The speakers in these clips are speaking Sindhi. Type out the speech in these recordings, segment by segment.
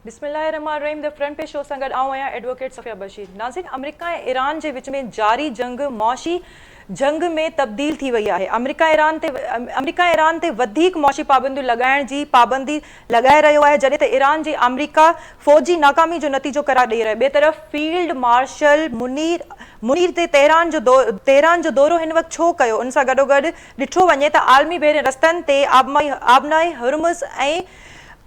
بسم الله الرحمٰن الرحيم the front page show سان گڏ آئون آهيان ايڊووڪيٽ صفيه بشير. ناظرين آمريڪا ۽ ايران جي وچ ۾ جاري جنگ معاشي جنگ ۾ تبديل ٿي وئي آهي. آمريڪا ايران تي آمريڪا ايران تي وڌيڪ معاشي پابنديون لڳائڻ جي پابندي لڳائي رهيو آهي جڏهن ته ايران جي آمريڪا فوجي ناڪامي جو نتيجو قرار ڏئي رهيو ٻئي طرف فيلڊ مارشل منير منير تي تهران جو تهران جو دورو هن وقت ڇو ڪيو ان سان گڏوگڏ ڏٺو وڃي ته عالمي بحري رستن تي آبنائي هرمز ۽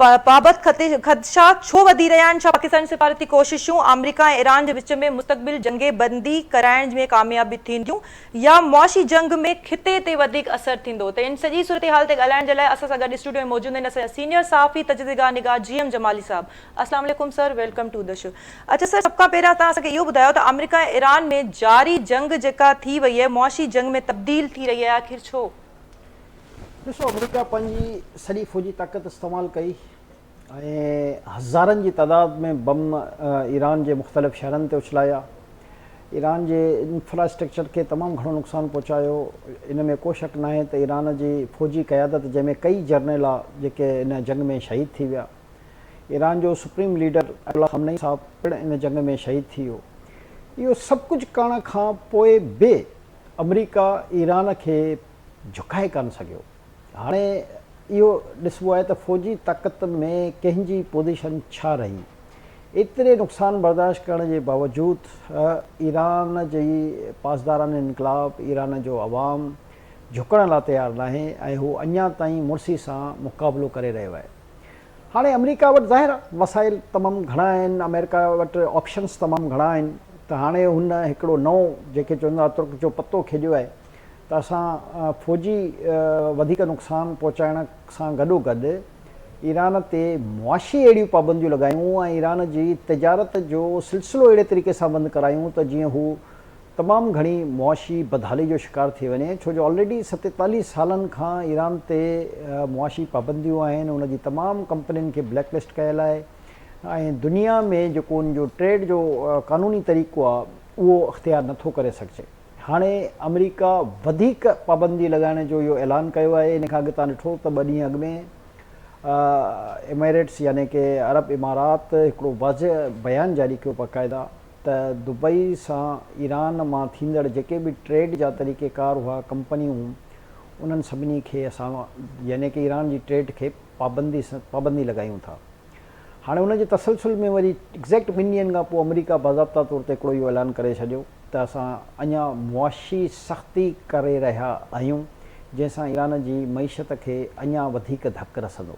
بابت خدشا ڇو وڌي رهيا آهن؟ ڇا پاڪستاني سفارتي ڪوششون آمريڪا ۽ ايران جي وچ ۾ مستقبل جنگ بندي ڪرائڻ ۾ ڪامياب ٿينديون يا معاشي جنگ ۾ خطي تي وڌيڪ اثر ٿيندو؟ ته ان سڄي صورتحال تي ڳالهائڻ جي لاء اسان سان گڏ اسٽوڊيو ۾ موجود آهن اسان جا سينيئر صحافي تجزيگار نگار جي ايم جمالي صاحب. السلام عليڪم سر welcome to the show. اڇا سر سڀ کان پهريان توهان اسان کي اهو ٻڌايو ته آمريڪا ۽ ايران ۾ جاري جنگ جيڪا ٿي وئي آهي معاشي جنگ ۾ تبديل ٿي رهي آهي آخر ڇو؟ ڏسو آمريڪا پنهنجي سڄي فوجي طاقت استعمال ڪئي ۽ هزارن جي تعداد ۾ بم ايران جي مختلف شهرن تي اڇلايا ايران جي انفراسٽرڪچر کي تمام گهڻو نقصان پهچايو ان ۾ ڪو شڪ ناهي ته ايران جي فوجي قيادت جنهن ۾ ڪئي جرنيل آ جيڪي ان جنگ ۾ شهيد ٿي ويا ايران جو سپريم ليڊر آيت الله خامنئي صاحب پڻ ان جنگ ۾ شهيد ٿي ويو اهو سڀ ڪجهه ڪرڻ کان پوء به آمريڪا ايران کي جهڪائي ڪانه سگهيو. هاڻي اهو ڏسبو آهي ته فوجي طاقت ۾ ڪنهن جي پوزيشن ڇا رهي. ايتري نقصان برداشت ڪرڻ جي باوجود ايران جي پاسداران انقلاب، ايران جو عوام جهڪڻ لاء تيار ناهي ۽ هو اڃا تائين مڙسي سان مقابلو ڪري رهيو آهي. هاڻي آمريڪا وٽ ظاهر آهي وسائل تمام گهڻا آهن، آمريڪا وٽ آپشنس تمام گهڻا آهن ته هاڻي هن هڪڙو نئون جنهن کي چوندا ترڪ جو پتو کيڏيو آهي ته اسان فوجي وڌيڪ نقصان پهچائڻ سان گڏوگڏ ايران تي معاشي اهڙيون پابنديون لڳايون ۽ ايران جي تجارت جو سلسلو اهڙي طريقي سان بند ڪرايون ته جيئن هو تمام گهڻي معاشي بدحالي جو شڪار ٿي وڃي ڇو جو آلريڊي 47 سالن کان ايران تي معاشي پابنديون آهن ان جي تمام ڪمپنين کي بليڪ لسٽ ڪيل آهي ۽ دنيا ۾ جيڪو ان جو ٽريڊ جو قانوني طريقو آهي اهو اختيار نٿو ڪري سگهجي. هاڻي آمريڪا وڌيڪ پابندي لڳائڻ جو اهو اعلان ڪيو آهي، ان کان اڳ توهان ڏٺو ته ٻه ڏينهن اڳ ۾ ايميريٽس يعني ڪي عرب امارات هڪڙو واضح بيان جاري ڪيو باقاعده ته دبئي سان ايران مان ٿيندڙ جيڪي به ٽريڊ جا طريقيڪار هئا ڪمپنيون هيون انهن سڀني کي اسان يعني ڪي ايران جي ٽريڊ کي پابندي پابندي لڳايون ٿا. هاڻي ان جي تسلسل ۾ وري ايگزيڪٽ ٻن ڏينهن کان پوء آمريڪا باضابطا طور تي هڪڙو اهو اعلان ڪري ڇڏيو ته اسان اڃا معاشي سختي ڪري رهيا آهيون جنهن سان ايران جي معيشت کي اڃا وڌيڪ ڌڪ رسندو.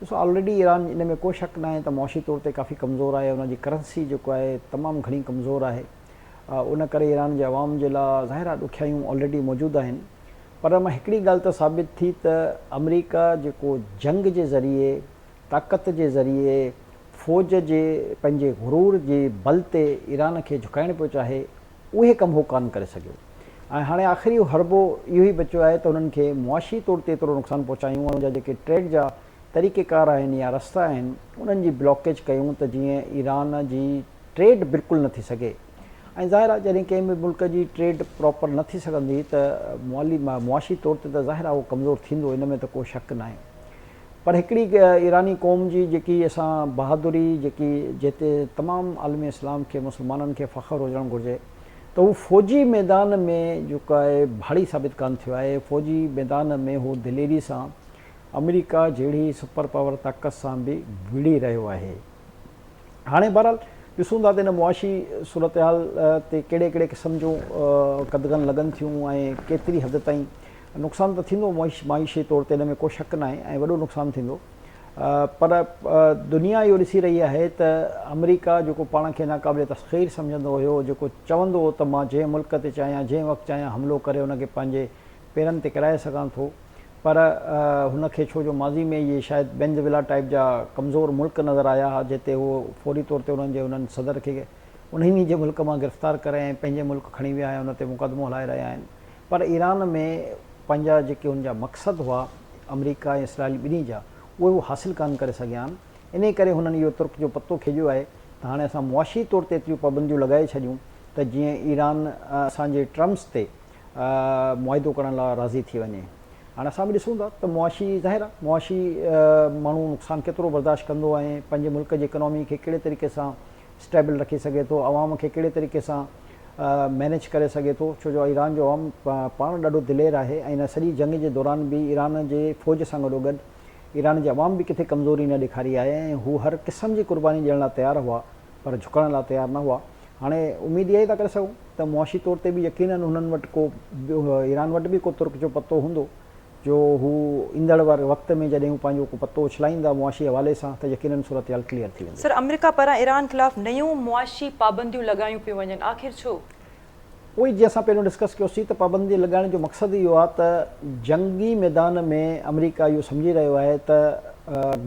ڏسو آلريڊي ايران ان ۾ ڪو شڪ ناهي ته معاشي طور تي ڪافي ڪمزور آهي ان جي ڪرنسي جيڪو آهي تمام گهڻي ڪمزور آهي ان ڪري ايران جي عوام جي لاء ظاهر آهي ڏکيائيون آلريڊي موجود آهن پر مان هڪڙي ڳالهه ته ثابت ٿي ته آمريڪا جيڪو جنگ جي ذريعي طاقت جي ذريعي فوج جي پنهنجي غرور جي بل تي ايران کي جهڪائڻ پيو چاهي، اهي ڪم هو ڪانه ڪري سگهيو ۽ هاڻي آخري حربو اهو ئي بچيو آهي ته انهن کي معاشي طور تي ايترو نقصان پهچايون ۽ ان جا جيڪي ٽريڊ جا طريقيڪار آهن يا رستا آهن انهن جي بلاڪيج ڪيون ته جيئن ايران جي ٽريڊ بلڪل نه ٿي سگهي ۽ ظاهر آهي جڏهن ڪنهن به ملڪ جي ٽريڊ پراپر نه ٿي سگهندي ته معاشي طور تي ته ظاهر آهي اهو ڪمزور ٿيندو ان ۾ ته ڪو شڪ ناهي. پر هڪڙي ايراني قوم جي جيڪي اسان بهادري جيڪي جنهن تي تمام عالم اسلام کي مسلمانن کي فخر هجڻ گهرجي ته هو فوجي ميدان ۾ جيڪو آهي ڀاڙي ثابت ڪانه ٿيو آهي فوجي ميدان ۾ هو دليري سان آمريڪا جهڙي سپر پاور طاقت سان به وڙهي رهيو آهي. هاڻي بهرحال ڏسون ٿا ته ان معاشي صورتحال تي ڪهڙي ڪهڙي قسم جون قدغن لڳن ٿيون ۽ ڪيتري حد تائين نقصان ته ٿيندو معاشي طور تي ان ۾ ڪو شڪ ناهي ۽ وڏو نقصان ٿيندو پر دنيا اهو ڏسي رهي آهي ته آمريڪا جيڪو پاڻ کي ناقابل تسخير سمجهندو هيو جيڪو چوندو هو ته مان جنهن ملڪ تي چاهيان جنهن وقت چاهيان حملو ڪري ان کي پنهنجي پيرن تي ڪرائي سگهان ٿو پر هن کي ڇو جو ماضي ۾ اهي شايد وينزويلا ٽائيپ جا ڪمزور ملڪ نظر آيا ها جتي هو فوري طور تي انهن جي انهن صدر کي انهن ئي جي ملڪ مان گرفتار ڪري ۽ پنهنجي ملڪ کڻي ويا ۽ ان تي مقدمو هلائي رهيا آهن پر ايران ۾ پنهنجا جيڪي هن جا مقصد هئا آمريڪا ۽ اسرائيل ٻنهي جا اهي هو حاصل ڪانه ڪري سگهيا آهن انهي ڪري هنن اهو ترڪ جو پتو کيڄيو آهي ته هاڻي اسان معاشي طور تي ايتريون پابنديون لڳائي ڇڏيون ته جيئن ايران اسان جي ٽرمز تي معاهدو ڪرڻ لاء راضي ٿي وڃي هاڻي اسان به ڏسون ٿا ته معاشي ظاهر آهي معاشي ماڻهو نقصان ڪيترو برداشت ڪندو ۽ پنهنجي ملڪ جي اڪانامي کي ڪهڙي طريقي سان اسٽيبل رکي سگهي ٿو عوام کي ڪهڙي طريقي سان مينيج ڪري سگهي ٿو ڇو جو ايران جو عوام پاڻ ڏاڍو دلير آهي ۽ ان سڄي جنگ جي دوران به ايران جي فوج سان گڏو گڏ ايران جي عوام به ڪٿي ڪمزوري نه ڏيکاري آهي ۽ هو هر قسم جي قرباني ڏيڻ لاء تيار هئا پر جهڪڻ لاء تيار نه هئا. هاڻي اميد اها ئي ٿا ڪري سگهون ته معاشي طور تي به يقينن هنن وٽ ڪو ايران وٽ به ڪو ترڪ جو پتو هوندو جو هو ايندڙ وقت ۾ جڏهن هو پنهنجو ڪو پتو اڇلائيندا معاشي حوالي سان ته يقينن صورتحال ڪليئر ٿي ويندي. سر آمريڪا پاران ايران خلاف نيون معاشي پابنديون لڳايون پيون وڃن آخر ڇو؟ اهو ئي جيئن اسان پهريون ڊسڪس ڪيوسين ته پابندي لڳائڻ جو مقصد اهو آهي ته جنگي ميدان ۾ آمريڪا اهو سمجهي رهيو آهي ته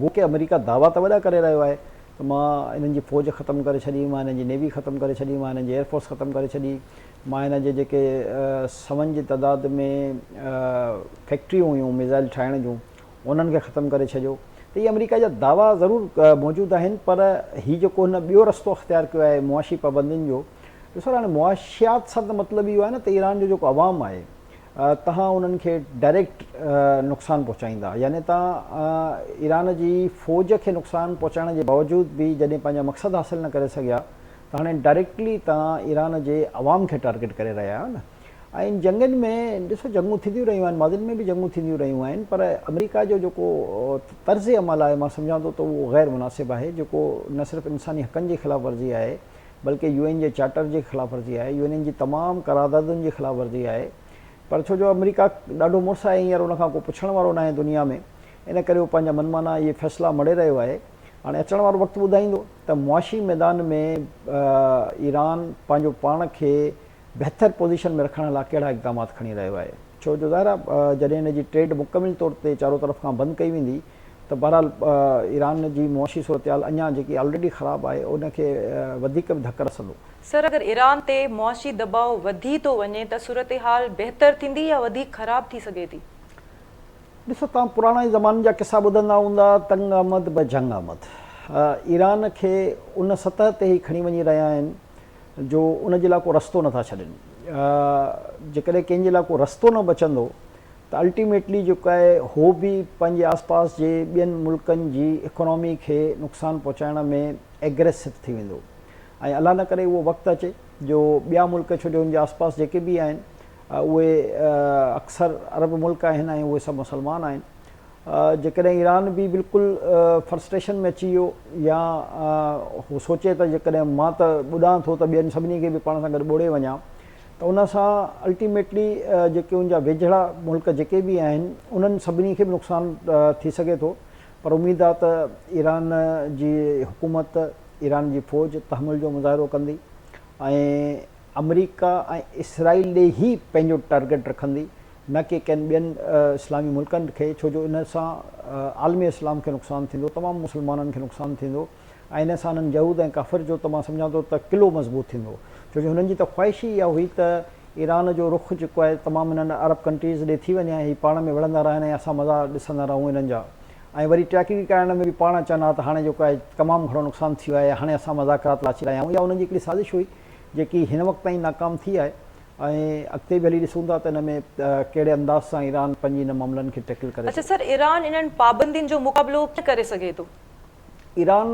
گو ڪه آمريڪا دعويٰ ته وڏا ڪري رهيو آهي ته مان انهن جي فوج ختم ڪري ڇڏي، مان انهن جي نيوي ختم ڪري ڇڏي، مان انهن جي ايئر فورس ختم ڪري ڇڏي، مان انهن جي جيڪي سون جي تعداد ۾ فيڪٽريون هيون ميزائل ٺاهڻ جون انهن کي ختم ڪري ڇڏيو ته اهي آمريڪا جا دعويٰ ضرور موجود آهن پر هي جيڪو هن ٻيو رستو اختيار ڪيو آهي معاشي پابندين جو ڏسو هاڻي معاشيات سان ته مطلب اهو آهي نه ته ايران جو جيڪو عوام آهي تهان انهن کي ڊائريڪٽ نقصان پهچائيندا يعني تهان ايران جي فوج کي نقصان پهچائڻ جي باوجود به جڏهن پنهنجا مقصد حاصل نه ڪري سگهيا ته هاڻي ڊائريڪٽلي تهان ايران جي عوام کي ٽارگيٽ ڪري رهيا آهيو نه ۽ ان جنگن ۾ ڏسو جنگون ٿينديون رهيون آهن ماضين ۾ به جنگون ٿينديون رهيون آهن پر آمريڪا جو جيڪو طرز عمل آهي مان سمجهان ٿو ته اهو غير مناسب آهي جيڪو نه صرف انساني حقن جي خلاف ورزي آهي بلڪه يو اين جي چارٽر جي خلاف ورزي آهي، يو اين جي تمام قراردادن جي خلاف ورزي آهي پر ڇو جو آمريڪا ڏاڍو مڙس آهي هينئر ان کان ڪو پڇڻ وارو ناهي دنيا ۾ ان ڪري هو پنهنجا من مانا اهي فيصلا مڙهي رهيو آهي هاڻي اچڻ وارو وقت ٻڌائيندو ته معاشي ميدان ۾ ايران پنهنجو پاڻ کي بهتر پوزيشن ۾ رکڻ لاء ڪهڙا اقدامات کڻي رهيو آهي ڇو جو ظاهر آهي جڏهن ان جي ٽريڊ مڪمل طور تي چارو طرف کان بند ڪئي ويندي ته بهرحال ايران جي معاشي صورتحال اڃا جيڪي آلريڊي خراب آهي ان کي وڌيڪ به ڌڪ رسندو. سر اگر ايران تي معاشي دٻاء وڌي ٿو وڃي ته صورتحال بهتر ٿيندي يا وڌيڪ خراب ٿي سگهي ٿي؟ ڏسو توهان پراڻي زمانن جا قصا ٻڌندا هوندا تنگ آمد به جنگ آمد ايران کي ان سطح تي هي کڻي وڃي رهيا آهن جو ان جي لاء ڪو رستو نٿا ڇڏين جيڪڏهن ڪنهن جي لاء ڪو رستو نه بچندو ته الٽيميٽلي جيڪو آهي هو به پنهنجي آس پاس جي ٻين ملڪن جي اڪانامي کي نقصان پهچائڻ ۾ ايگريسو ٿي ويندو ۽ الله نه ڪري اهو وقت اچي جو ٻيا ملڪ ڇو جو ان جي آس پاس جيڪي به آهن اهي اڪثر عرب ملڪ آهن ۽ اهي سڀ مسلمان آهن جيڪڏهن ايران به بلڪل فرسٽريشن ۾ اچي ويو يا هو سوچي ته جيڪڏهن مان ته ٻڏان ٿو ته ٻين سڀني کي به پاڻ سان گڏ ٻوڙي وڃان ته ان سان الٽيميٽلي جيڪي ان جا ويجهڙا ملڪ جيڪي به آهن انهن سڀني کي به نقصان ٿي سگهي ٿو پر اميد آهي ته ايران جي حڪومت ايران جي فوج تحمل جو مظاهرو ڪندي ۽ آمريڪا ۽ اسرائيل ڏي ئي پنهنجو ٽارگيٽ رکندي نه ڪي ڪن ٻين اسلامي ملڪن کي ڇو جو ان سان عالم اسلام کي نقصان ٿيندو تمام مسلمانن کي نقصان ٿيندو ۽ ان سان انهن يهود ۽ ڪافر جو ته مان سمجهان ٿو ته قلعو مضبوط ٿيندو ڇو جو هنن جي ته خواهش ئي اها هئي ته ايران جو رخ جيڪو آهي تمام انهن عرب ڪنٽريز ڏي ٿي وڃي ۽ هي پاڻ ۾ وڙهندا رهن ۽ اسان مزا ڏسندا رهون انهن جا ۽ وري ٽياڪڙي ڪرائڻ ۾ به پاڻ اچن ها ته هاڻي جيڪو آهي تمام گهڻو نقصان ٿي ويو آهي هاڻي اسان مذاڪرات لاء اچي رهيا آهيون اها انهن جي هڪڙي سازش هئي جيڪي هن وقت تائين ناڪام ٿي آهي ۽ اڳتي به هلي ڏسون ٿا ته ان ۾ ڪهڙي انداز سان ايران پنهنجي انهن معاملن کي ٽيڪل ڪري اڇا سر ايران انهن پابندين جو مقابلو ڪيئن ڪري سگهي ٿو؟ ايران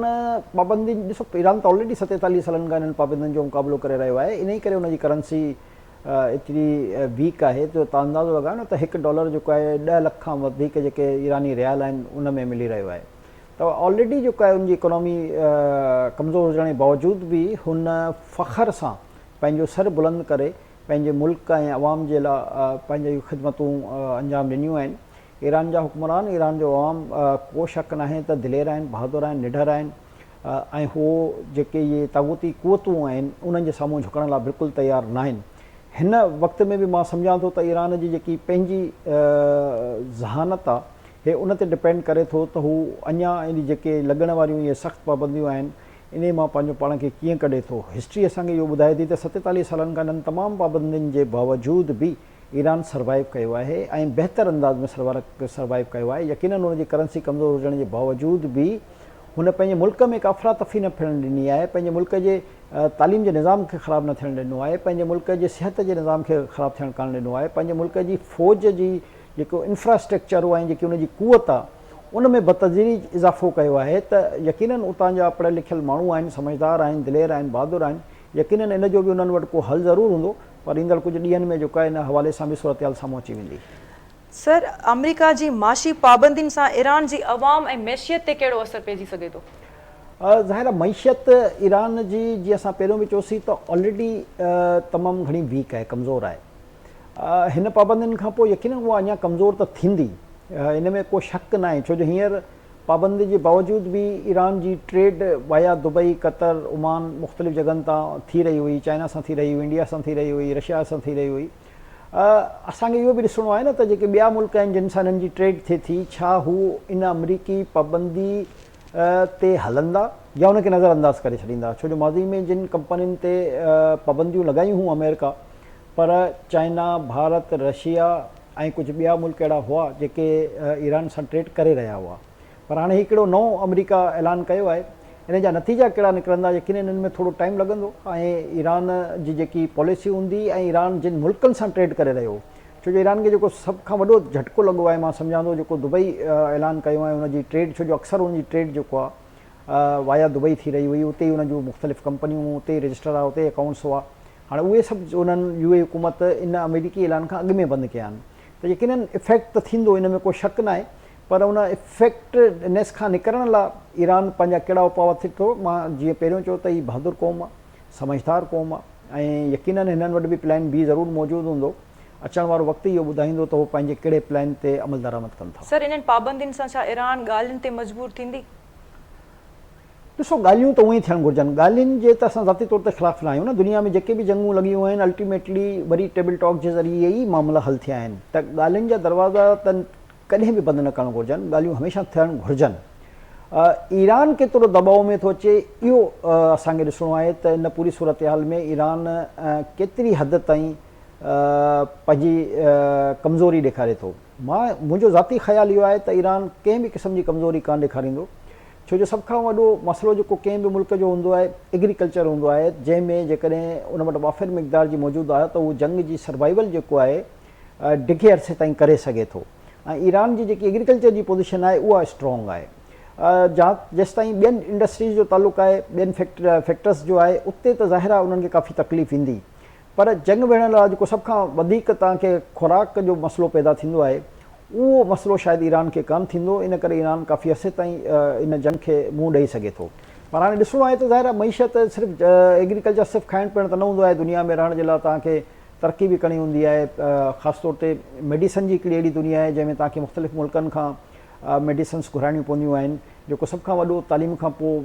پابندين ڏسو ايران ته آلريڊي 47 سالن کان انهن پابندين جو مقابلو ڪري رهيو آهي انهي ڪري ان جي ڪرنسي ايتري ويڪ آهي جو تان اندازو لڳايو نه ته هڪ ڊالر جيڪو آهي 10 لک کان وڌيڪ جيڪي ايراني ريال آهن ان ۾ ملي رهيو آهي ته آلريڊي جيڪو آهي ان جي اڪانومي ڪمزور هجڻ جي باوجود به هن فخر سان پنهنجو سر بلند ڪري پنهنجي ملڪ ۽ عوام جي لاء پنهنجون خدمتون انجام ڏنيون آهن. ايران جا حڪمران، ايران جو عوام ڪو شڪ ناهي ته دلير آهن، بهادر آهن، نڍر آهن ۽ هو جيڪي اهي طاغوتي قوتون آهن انهن جي سامهون جهڪڻ لاء بلڪل تيار ناهن. هن وقت ۾ به مان سمجهان ٿو ته ايران جي جيڪي پنهنجي ذهانت آهي هي ان تي ڊپينڊ ڪري ٿو ته هو اڃا ان جيڪي لڳڻ واريون اهي سخت پابنديون آهن انهي مان پنهنجو پاڻ کي ڪيئن ڪڍي ٿو. هسٽري اسان کي اهو ٻڌائي ٿي ته 47 سالن کان انهن تمام پابندين جي باوجود به ايران سروائيو ڪيو آهي ۽ بهتر انداز ۾ سروائيو ڪيو آهي. يقينن ان جي ڪرنسي ڪمزور هجڻ جي باوجود به هن پنهنجي ملڪ ۾ ڪا افراتفري نه ڦهلڻ ڏني آهي، پنهنجي ملڪ جي تعليم جي نظام کي خراب نه ٿيڻ ڏنو آهي، پنهنجي ملڪ جي صحت جي نظام کي خراب ٿيڻ ڪانه ڏنو آهي، پنهنجي ملڪ جي فوج جي جيڪو انفراسٽرڪچر هو ۽ جيڪي ان جي قوت آ ان ۾ بتدريج اضافو ڪيو آهي ته يقينن اتان جا پڙهيل لکيل ماڻهو آهن، سمجهدار آهن، دلير آهن، بهادر آهن، يقينن ان جو به انهن وٽ ڪو حل ضرور هوندو پر ايندڙ ڪجهه ڏينهن ۾ جيڪو آهي ان حوالي سان به صورتحال سامهون اچي ويندي. سر، آمريڪا جي معاشي پابندين سان ايران جي عوام ۽ معيشيت تي ڪهڙو اثر پئجي سگهي ٿو؟ ظاهر آهي معيشت ايران جي جيئن اسان پهريون به چيوسين ته آلريڊي تمام گهڻي ويڪ آهي، ڪمزور آهي. هن پابندين کان پوء يقينن اها اڃا ڪمزور ته ٿيندي ان ۾ ڪو شڪ ناهي ڇو جو هينئر پابندي جي باوجود به ايران جي trade via Dubai, Qatar, Oman مختلف جڳهن تان ٿي رهي هئي، چائنا سان ٿي رهي هئي، انڊيا سان ٿي رهي هئي، رشيا سان ٿي رهي هئي. اسان کي اهو به ڏسڻو آهي نه ته جيڪي ٻيا ملڪ آهن جن سان هنن جي ٽريڊ ٿئي ٿي ڇا هو ان آمريڪي پابندي تي هلندا يا ان کي نظر انداز ڪري ڇڏيندا ڇو جو ماضي ۾ جن ڪمپنين تي پابنديون لڳايون هيون آمريڪا پر چائنا، ڀارت، رشيا ۽ ڪجهه ٻيا ملڪ اهڙا هئا جيڪي ايران سان ٽريڊ ڪري رهيا هئا پر هاڻي هي ڪهڙو نئون آمريڪا اعلان ڪيو آهي ان جا نتيجا ڪهڙا نڪرندا يقينن ان ۾ ٿورو ٽائيم لڳندو ۽ ايران جي جيڪي پاليسي هوندي ۽ ايران جن ملڪن سان ٽريڊ ڪري رهيو هو ڇو جو ايران کي جيڪو سڀ کان وڏو جهٽڪو لڳو آهي مان سمجهان ٿو جيڪو دبئي اعلان ڪيو آهي ان جي ٽريڊ ڇو جو اڪثر ان جي ٽريڊ جيڪو آهي وايا دبئي ٿي رهي هئي اتي ئي ان جون مختلف ڪمپنيون اتي ئي رجسٽر آهي اتي ئي اڪائونٽس هئا هاڻي اهي سڀ انهن يو اي حڪومت ان آمريڪي اعلان کان اڳ ۾ بند ڪيا آهن ته يقينن افيڪٽ ته ٿيندو ان ۾ ڪو شڪ ناهي پر ان افيڪٽ نيس کان نڪرڻ لا ايران پنهنجا ڪهڙا اپاء وٺي ٿو مان جيئن پهريون چيو ته هي بهادر قوم آ سمجهدار قوم آ ۽ يقينن هنن وٽ به پلان بي ضرور موجود هوندو اچڻ وارو وقت ئي اهو ٻڌائيندو ته هو پنهنجي ڪهڙي پلان تي عملدرآمد ڪن ٿا. سر انهن پابندين سان ڇا ايران ڳالهين تي مجبور ٿيندي؟ ڏسو ڳالهيون ته اونئن ئي ٿيڻ گهرجن، ڳالهين جي ته اسان ذاتي طور تي خلاف نه آهيون نه، دنيا ۾ جيڪي به جنگون لڳيون آهن الٽيميٽلي وري ٽيبل ٽاڪ جي ذريعي ئي معاملا حل ٿيا آهن ته ڳالهين جا دروازا ته ڪڏهن به بند نه ڪرڻ گهرجن، ڳالهيون هميشه ٿيڻ گهرجن. ايران ڪيترو دٻاء ۾ ٿو اچي اهو اسان کي ڏسڻو آهي ته ان پوري صورتحال ۾ ايران ڪيتري حد تائين پنهنجي ڪمزوري ڏيکاري ٿو. مان منهنجو ذاتي خيال اهو آهي ته ايران ڪنهن به قسم جي ڪمزوري ڪانه ڏيکاريندو ڇو جو سڀ کان وڏو مسئلو جيڪو ڪنهن به ملڪ جو هوندو آهي ايگريڪلچر هوندو آهي جنهن ۾ جيڪڏهن ان وٽ وافر مقدار جي موجود آهي ته هو جنگ جي سروائيول جيڪو آهي ڊگهي عرصي تائين ڪري سگهي ٿو ۽ ايران جي جيڪي ايگريڪلچر جي پوزيشن آهي اها اسٽرانگ آهي جيستائين ٻين انڊسٽريز جو تعلق آهي ٻين فيڪٽرز جو آهي اتي ته ظاهر آهي انهن کي ڪافي تڪليف ايندي پر جنگ وڙهڻ لاء جيڪو سڀ کان وڌيڪ توهان کي خوراڪ جو مسئلو پيدا ٿيندو آهي اهو مسئلو شايد ايران کي ڪانه ٿيندو ان ڪري ايران ڪافي عرصي تائين ان جنگ کي منهن ڏئي سگهي ٿو پر هاڻي ڏسڻو آهي ته ظاهر آهي معيشت صرف ايگريڪلچر صرف کائڻ پيئڻ ته نه هوندو آهي دنيا ۾ رهڻ جي لاء توهان کي ترقي به ڪرڻي هوندي آهي خاص طور تي ميڊيسن جي هڪڙي اهڙي دنيا آهي جنهن ۾ توهان کي مختلف ملڪن کان ميڊيسنس گهرائڻيون پونديون آهن جيڪو سڀ کان وڏو تعليم کان پوء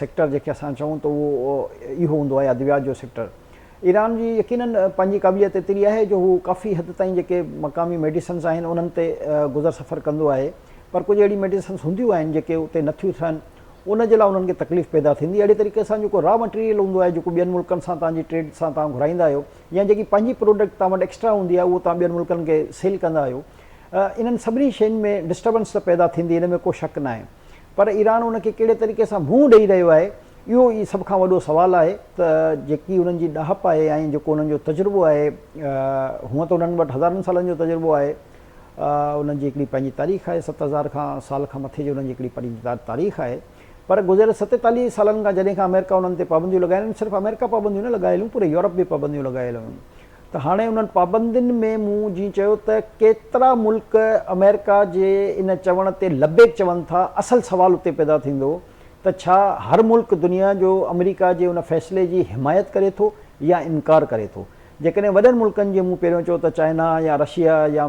سيڪٽر جنهن کي اسان چئون ته اهو اهو هوندو آهي ادويات جو سيڪٽر. ايران جي يقينن پنهنجي قابليت ايتري آهي جو هو ڪافي حد تائين جيڪي مقامي ميڊيسنس آهن انهن تي گذر سفر ڪندو آهي پر ڪجهه اهڙي ميڊيسنس هونديون آهن جيڪي اتي نٿيون ٺهن ان جي لاء انهن کي تڪليف پيدا ٿيندي اهڙي طريقي سان جيڪو را مٽيريل هوندو آهي جيڪو ٻين ملڪن سان توهان جي ٽريڊ سان توهان گهرائيندا آهيو يا جيڪي پنهنجي پروڊڪٽ توهان وٽ ايڪسٽرا هوندي آهي اهو توهان ٻين ملڪن کي سيل ڪندا آهيو انهن سڀني شين ۾ ڊسٽربنس ته پيدا ٿيندي ان ۾ ڪو شڪ ناهي پر ايران ان کي ڪهڙي طريقي سان منهن ڏئي رهيو آهي اهو ئي سڀ کان وڏو سوال آهي ته جيڪي انهن جي ڏاهپ آهي ۽ جيڪو انهن جو تجربو آهي هونء ته انهن وٽ هزارن سالن جو تجربو آهي انهن جي هڪڙي پنهنجي تاريخ آهي 7000 کان سال کان مٿي جي انهن جي هڪڙي پنهنجي تاريخ آهي پر گذريل 47 سالن کان جڏهن کان آمريڪا انهن تي پابنديون لڳايل آهن صرف آمريڪا پابنديون نه لڳايل هيون پوري يورپ به پابنديون لڳايل هيون ته هاڻي انهن پابندين ۾ مون جيئن چيو ته ڪيترا ملڪ آمريڪا جي ان چوڻ تي لبيڪ چون ٿا، اصل سوال اتي پيدا ٿيندو ته ڇا هر ملڪ دنيا جو آمريڪا جي ان فيصلي جي حمايت ڪري ٿو يا انڪار ڪري ٿو؟ جيڪڏهن وڏن ملڪن جي مون پهريون چيو ته چائنا يا رشيا يا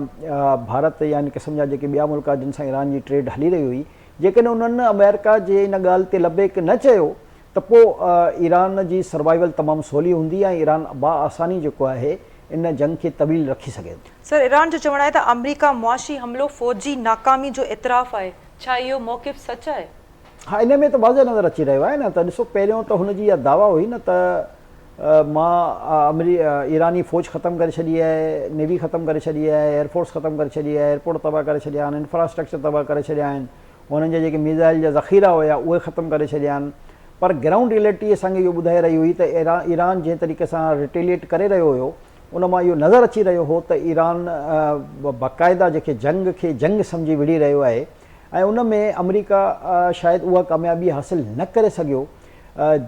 ڀارت يا ان قسم جا جيڪي ٻيا ملڪ جن سان ايران جي ٽريڊ هلي رهي هئي جيڪڏهن انهن آمريڪا جي ان ڳالهه تي لبيڪ نه چيو ته پوء ايران جي سروائيول تمام سولي هوندي ۽ ايران باآساني جيڪو آهي ان جنگ کي طويل رکي سگهي ٿو. سر ايران جو چوڻ آهي ته آمريڪا معاشي حملو فوجي ناڪامي جو اعتراف آهي، ڇا اهو موقف سچ آهي؟ ها ان ۾ ته واضح نظر اچي رهيو آهي نه ته ڏسو پهريون ته هن جي اها دعويٰ هئي نه ته مان ايراني فوج ختم ڪري ڇڏي آهي، نيوي ختم ڪري ڇڏي آهي، ايئر فورس ختم ڪري ڇڏي آهي، ايئرپورٽ تباهه ڪري ڇڏيا آهن، انفراسٽرڪچر تباهه ڪري ڇڏيا آهن، انهن جا جيڪي ميزائل جا ذخيرا هيا اهي ختم ڪري ڇڏيا آهن پر گرائونڊ ريئلٽي اسان کي اهو ٻڌائي رهي هئي ته ايران جنهن طريقي سان ريٽيليٽ ڪري رهيو هيو ان مان اهو نظر اچي رهيو هو ته ايران باقاعده جيڪي جنگ کي جنگ سمجهي وڙهي رهيو آهي ۽ ان ۾ آمريڪا شايد اها ڪاميابي حاصل نه ڪري سگهيو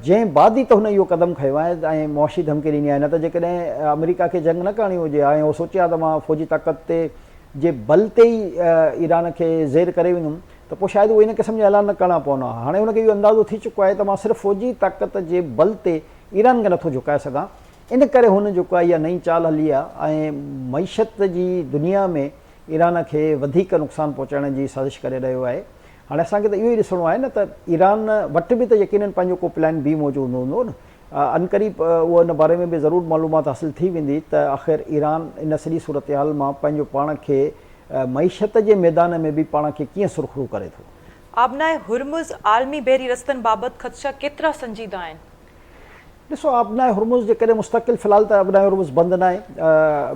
جنهن بعد ئي ته هن اهو قدم کنيو آهي ۽ معاشي ڌمڪي ڏني آهي نه ته جيڪڏهن آمريڪا کي جنگ نه ڪرڻي هجي ها ۽ هو سوچي ها ته مان فوجي طاقت تي جي بل تي ئي ايران کي زير ڪري ويندم ته پوء شايد اهي ان قسم جا اعلان نه ڪرڻا پون ها. هاڻي هن کي اهو اندازو ٿي چڪو آهي ته مان صرف فوجي طاقت جي بل تي ايران کي نٿو جهڪائي سگهان، ان ڪري هن جيڪو آهي اها نئين چال هلي آهي ۽ معيشت جي دنيا ۾ ايران کي وڌيڪ نقصان پهچائڻ جي سازش ڪري رهيو آهي. هاڻي اسان کي ته اهو ئي ڏسڻو آهي نه ته ايران وٽ به ته يقينن پنهنجو ڪو پلان بي موجود هوندو نه. عنقريب اهو ان باري ۾ به ضرور معلومات حاصل ٿي ويندي ته آخر ايران ان سڄي صورتحال مان پنهنجو پاڻ کي معيشت جي ميدان ۾ به پاڻ کي ڪيئن سرخرو ڪري ٿو. آبناء هرمز عالمي بحري رستن بابت خدشا ڪيترا سنجيده آهن؟ ڏسو آبناء هرمز جيڪڏهن مستقل في الحال ته آبناء هرمز بند ناهي،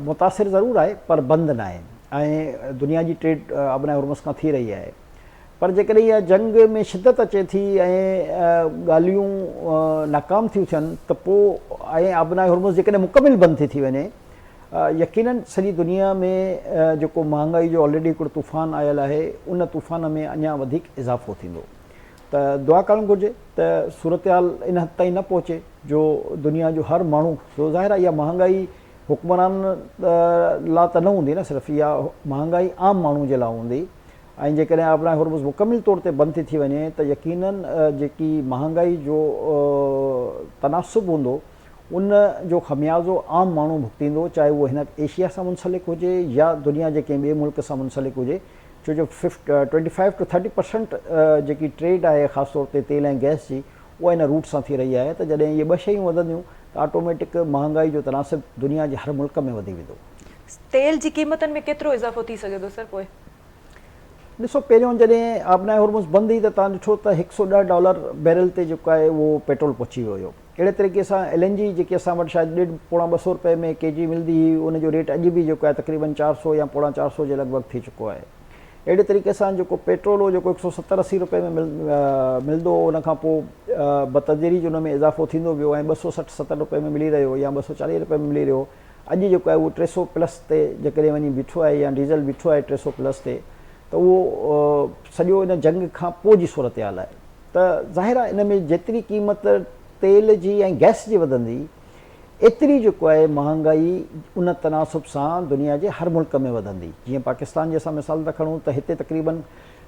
متاثر ضرور آهي پر بند ناهي ۽ دنيا جي ٽريڊ آبناء هرمز کان ٿي رهي آهي پر جيڪڏهن اها جنگ ۾ شدت اچي ٿي ۽ ڳالهيون ناڪام ٿيون ٿين ته پوء ۽ آبناء هرمز جيڪڏهن مڪمل بند ٿي ٿي وڃي يقينن سڄي دنيا ۾ جيڪو مهانگائي جو آلريڊي هڪڙو طوفان آيل آهي ان طوفان ۾ اڃا وڌيڪ اضافو ٿيندو ته دعا ڪرڻ گهرجي ته صورتحال ان حد تائين نه پهچي جو دنيا جو هر ماڻهو سو ظاهر آهي اها مهانگائي حڪمران لا ته نه هوندي نه صرف اها مهانگائي عام ماڻهو جي لا هوندي ۽ جيڪڏهن آبناء هرمز مڪمل طور تي بند ٿي ٿي وڃي ته يقينن جيڪي مهانگائي جو تناسب هوندو ان جو خميازو عام ماڻهو ڀڳتيندو چاهي اهو هن ايشيا سان منسلڪ هجي يا دنيا جي ڪنهن ٻئي ملڪ سان منسلڪ هجي ڇو جو twenty five to thirty percent جيڪي ٽريڊ آهي خاص طور تي تيل ۽ گئس جي اها ان روٽ سان ٿي رهي آهي ته جڏهن اهي ٻه شيون وڌنديون ته آٽوميٽڪ مهانگائي جو تناسب دنيا جي هر ملڪ ۾ وڌي ويندو. تيل جي قيمتن ۾ ڪيترو اضافو ٿي سگهي ٿو سر پوء؟ ڏسو پهريون جڏهن آبناء هرمز بند هئي ته توهان ڏٺو ته هڪ سئو ڏهه ڊالر بيرل تي جيڪو آهي اهو پيٽرول پهچي ويو هيو. اهڙي طريقي سان ايل اين جي جيڪي اسان وٽ شايد ڏيڍ پوڻا ٻه سئو رپئي ۾ ڪي جي ملندي هئي ان جو ريٽ اڄ به جيڪو آهي تقريبن چار سئو يا پوڻا چار سئو جي لڳ ڀڳ ٿي چڪو آهي. اهڙي طريقي سان جيڪو پيٽرول هو جيڪو هڪ سئو ستر اسي رپئي ۾ ملندو هو ان کان پوء بتدريج ان ۾ اضافو ٿيندو ويو ۽ ٻه سئو سٺ ستر رپئي ۾ ملي رهيو يا ٻه سئو چاليهه رپئي ۾ ملي رهيو اڄ جيڪو آهي اهو ٽي سئو پلس تي جيڪڏهن وڃي بيٺو آهي يا ڊيزل بيٺو آهي ٽي سئو پلس تي ته اهو سڄو ان جنگ کان پوء جي صورتحال آهي ته ظاهر آهي ان ۾ جيتري قيمت تيل جي ۽ گئس جي وڌندي ايتري جيڪو آهي مهانگائي ان تناسب سان دنيا جي هر ملڪ ۾ وڌندي جيئن پاڪستان جي اسان مثال ٿا کڻون ته هتي تقريبن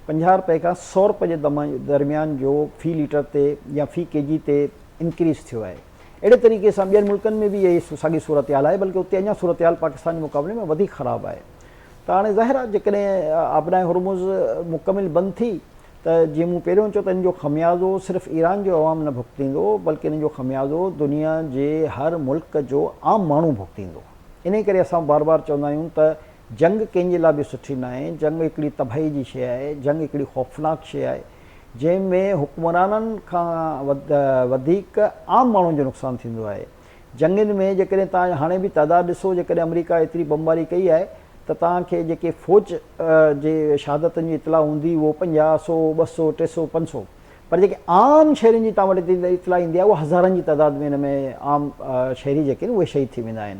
50 رپئي کان 100 رپئي جي درميان جو في ليٽر تي يا في ڪي جي تي انڪريز ٿيو آهي اهڙي طريقي سان ٻين ملڪن ۾ به اهي ساڳي صورتحال آهي بلڪه اتي اڃا صورتحال پاڪستان جي مقابلي ۾ وڌيڪ خراب آهي ته هاڻي ظاهر آهي جيڪڏهن آبناء هرمز مڪمل بند ٿي ته جيئن مون پهريون چيو ته ان جو خميازو صرف ايران جو عوام نه ڀڳتيندو بلڪه ان جو خميازو دنيا جي هر ملڪ جو عام ماڻهو ڀڳتيندو. انهي ڪري اسان بار بار چوندا آهيون ته جنگ ڪنهن جي لاء به سٺي ناهي، جنگ هڪڙي تباهي جي شيء آهي، جنگ هڪڙي خوفناڪ شيء آهي جنهن ۾ حڪمرانن کان وڌيڪ عام ماڻهن جو نقصان ٿيندو آهي. جنگين ۾ جيڪڏهن توهان هاڻي به تعداد ڏسو جيڪڏهن آمريڪا ايتري بمباري ڪئي آهي ته توهان کي جيڪي فوج جي شهادتن جي اطلاع هوندي اهو پنجاهه، سو، ٻه سو، ٽي سو، پنج سو پر جيڪي عام شهرين جي توهان وٽ اطلاع ايندي آهي اهو هزارن جي تعداد ۾ ان ۾ عام شهري جيڪي آهن اهي شهيد ٿي ويندا آهن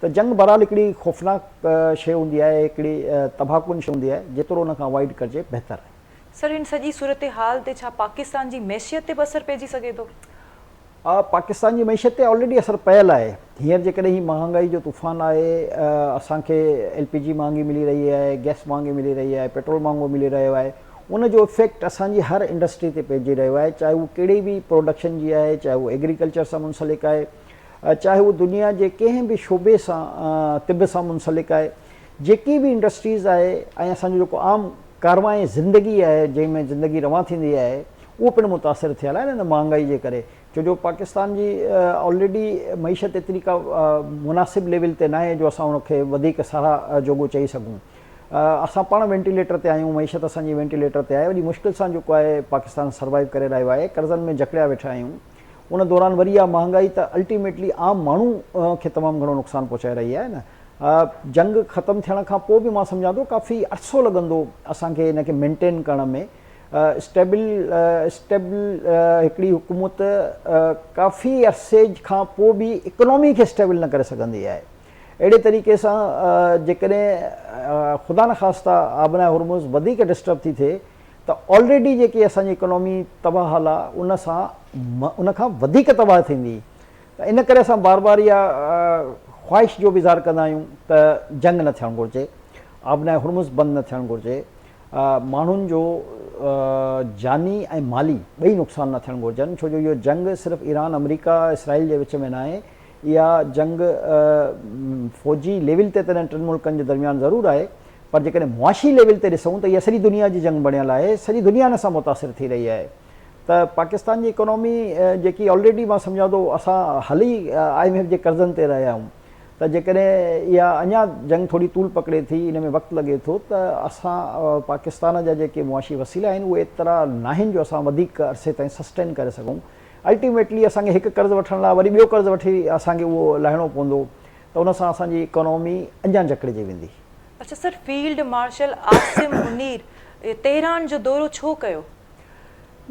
ته جنگ بهرحال هڪڙي خوفناڪ شيء هوندي آهي هڪڙي تباهه ڪن شيء هوندي آهي جيترو ان کان اوائڊ ڪرجي بهتر آهي. سر هن سڄي صورتحال تي ڇا پاڪستان جي معيشت تي به اثر پئجي سگهي ٿو؟ پاڪستان جي معيشت تي آلريڊي اثر پيل آهي، هينئر جيڪڏهن هي مهانگائي جو طوفان آهي، اسان کي ايل پي جي مهانگي ملي رهي آهي، گئس مهانگي ملي رهي آهي، پيٽرول مهانگو ملي رهيو آهي، ان جو افيڪٽ اسان جي هر انڊسٽري تي پئجي رهيو آهي، چاهي هو ڪهڙي به پروڊڪشن جي آهي، چاهي هو ايگريڪلچر سان منسلڪ آهي، چاهي هو دنيا جي ڪنهن به شعبي سان طب سان منسلڪ آهي، جيڪي به انڊسٽريز آهي ۽ اسان جو جيڪو عام ڪاروان زندگي آهي جنهن ۾ زندگي روان ٿيندي آهي، اهو پڻ متاثر ٿيل آهي نه مهانگائي جي ڪري ڇو جو پاڪستان جي آلريڊي معيشت ايتري ڪا مناسب ليول تي ناهي جو اسان ان کي وڌيڪ ساراهه جوڳو چئي سگهون اسان پاڻ وينٽيليٽر تي آهيون معيشت اسان جي وينٽيليٽر تي آهي وڏي مشڪل سان جيڪو آهي پاڪستان سروائيو ڪري رهيو آهي قرضن ۾ جڪڙيا ويٺا آهيون ان دوران وري اها مهانگائي ته الٽيميٽلي عام ماڻهو کي تمام گهڻو نقصان پهچائي رهي آهي نه جنگ ختم ٿيڻ کان پوء به مان سمجهان ٿو ڪافي عرصو لڳندو اسان کي ان کي مينٽين ڪرڻ ۾ اسٽيبل اسٽيبل هڪڙي حڪومت ڪافي عرصي کان پوء به اڪنامي کي اسٽيبل نه ڪري سگهندي آهي. اهڙي طريقي سان جيڪڏهن خدا نخواسته آبناء هرمز وڌيڪ ڊسٽرب ٿي ٿئي ته آلريڊي جيڪي اسان جي اڪانومي تباهه حال آ ان سان ان کان وڌيڪ تباهه ٿيندي ته ان ڪري اسان بار بار اها خواهش جو به اظهار ڪندا آهيون ته جنگ نه ٿيڻ گهرجي، آبناء هرمز بند نه ٿيڻ گهرجي، ماڻهن جو جاني ۽ مالي ٻئي نقصان نه ٿيڻ گهرجن ڇو جو اهو جنگ صرف ايران آمريڪا اسرائيل جي وچ ۾ ناهي اها جنگ فوجي ليول تي ته انهن ٽن ملڪن جي درميان ضرور آهي پر جيڪڏهن معاشي ليول تي ڏسون ته اها سڄي دنيا جي جنگ بڻيل آهي سڄي دنيا ان سان متاثر ٿي رهي آهي ته پاڪستان جي اڪانومي جيڪي آلريڊي مان سمجهان ٿو اسان هل ئي I M F جي قرضن تي رهيا آهيون ته جيڪڏهن اها اڃا جنگ ٿوري طول پڪڙي ٿي ان ۾ وقت لڳي ٿو ته اسان پاڪستان جا جيڪي معاشي وسيلا آهن اهي ايترا ناهن جو اسان وڌيڪ عرصي تائين سسٽين ڪري سگهون الٽيميٽلي اسان کي هڪ قرض وٺڻ لاء وري ٻيو قرض وٺي اسان کي اهو لاهڻو پوندو ته ان سان اسان جي اڪانومي اڃا جڪڙجي ويندي. اڇا sir field marshal Asim Munir Tehran جو دورو ڇو ڪيو؟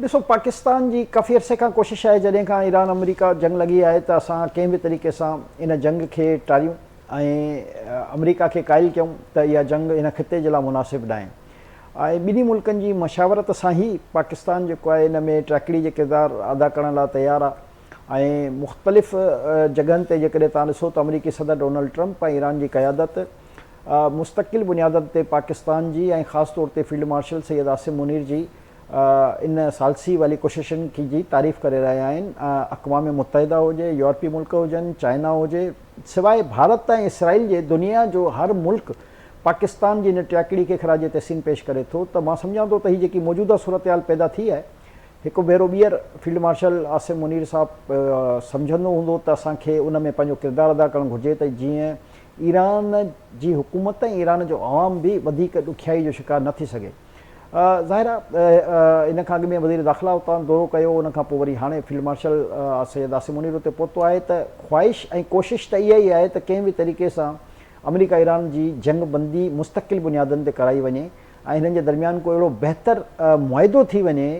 ڏسو پاڪستان جي ڪافي عرصي کان ڪوشش آهي جڏهن کان ايران آمريڪا جنگ لڳي آهي ته اسان ڪنهن به طريقي سان ان جنگ کي ٽاريون ۽ آمريڪا کي قائل ڪيون ته اها جنگ هن خطي جي لاء مناسب ناهي ۽ ٻنهي ملڪن جي مشاورت سان ئي پاڪستان جيڪو آهي ان ۾ ٽريڪڙي جي ڪردار ادا ڪرڻ لاء تيار آهي ۽ مختلف جڳهن تي جيڪڏهن توهان ڏسو ته آمريڪي صدر ڊونلڊ ٽرمپ ۽ ايران جي قيادت مستقل بنيادن تي پاڪستان جي ۽ خاص طور تي فيلڊ مارشل سيد عاصم منير جي ان ثالثي واري ڪوششن جي تعريف ڪري رهيا آهن. اقوام متحده هجي، يورپي ملڪ هجن، چائنا هجي، سواء ڀارت ۽ اسرائيل جي دنيا جو هر ملڪ پاڪستان جي ان ٽياڪڙي کي خراج تحسين پيش ڪري ٿو ته مان سمجهان ٿو ته هي جيڪي موجوده صورتحال پيدا ٿي آهي هڪ ڀيرو ٻيهر فيلڊ مارشل عاصم منير صاحب سمجهندو هوندو ته اسان کي ان ۾ پنهنجو ڪردار ادا ڪرڻ گهرجي ته جيئن ايران جي حڪومت ۽ ايران جو عوام به وڌيڪ ڏکيائي جو شڪار نه ٿي سگهي. ظاهر آهي ان کان اڳ ۾ وزير داخلا اتان دورو ڪيو ان کان پوء وري هاڻي فيلڊ مارشل سيد عاصم منير اتي پهتو آهي ته خواهش ۽ ڪوشش ته اها ئي آهي ته ڪنهن به طريقي سان آمريڪا ايران جي جنگ بندي مستقل بنيادن تي ڪرائي وڃي ۽ هنن جي درميان ڪو اهڙو بهتر معاهدو ٿي وڃي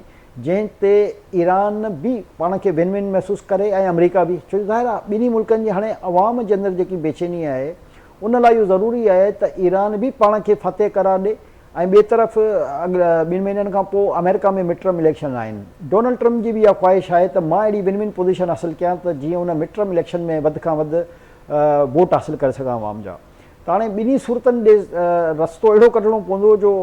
جنهن تي ايران به پاڻ کي ون ون محسوس ڪري ۽ آمريڪا به ڇو جو ظاهر آهي ٻنهي ملڪن جي هاڻي عوام جي اندر جيڪي بيچيني آهي ان لاء اهو ضروري آهي ته ايران به پاڻ کي فاتح قرار ڏي ۽ ٻئي طرف ٻن مهينن کان پوء آمريڪا ۾ مڊ ٽرم اليڪشن آهن ڊونلڊ ٽرمپ جي به اها خواهش آهي ته مان اهڙي ون ون پوزيشن حاصل ڪيان ته جيئن ان مڊ ٽرم اليڪشن ۾ وڌ کان وڌ ووٽ حاصل ڪري سگهان عوام جا ته هاڻي ٻنهي صورتن ڏي رستو اهڙو ڪڍڻو پوندو جو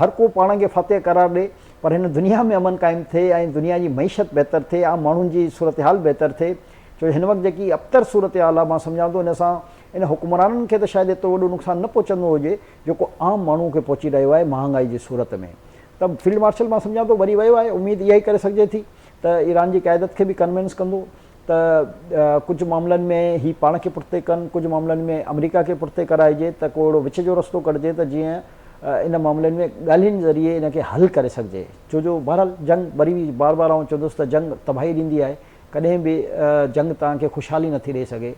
هر ڪو پاڻ کي فاتح قرار ڏي پر هن دنيا ۾ امن قائم ٿئي ۽ دنيا جي معيشت بهتر ٿئي عام ماڻهن جي صورتحال بهتر ٿئي ڇو جو هن وقت جيڪي ابتر صورتحال آهي مان سمجهان ٿو ان سان ان حڪمرانن کي ته شايد ايترو وڏو نقصان نه پهچندو هجي جيڪو عام ماڻهو کي پهچي رهيو آهي مهانگائي جي صورت ۾ ته فيلڊ مارشل مان سمجهان ٿو وري ويو آهي اميد اها ئي ڪري سگهجي ٿي ته ايران جي قيادت کي به ڪنوينس ڪندو ته ڪجهه معاملن ۾ هي پاڻ کي پٺتي ڪن، ڪجهه معاملن ۾ آمريڪا کي پٺتي ڪرائجي ته ڪو اهڙو وچ جو رستو ڪڍجي ته جيئن ان معاملن ۾ ڳالهين ذريعي ان کي حل ڪري سگهجي. ڇو جو بهرحال جنگ وري به بار بار آئون چوندس ته جنگ تباهي ڏيندي آهي، ڪڏهن به جنگ توهان کي خوشحالي نٿي ڏئي سگهي.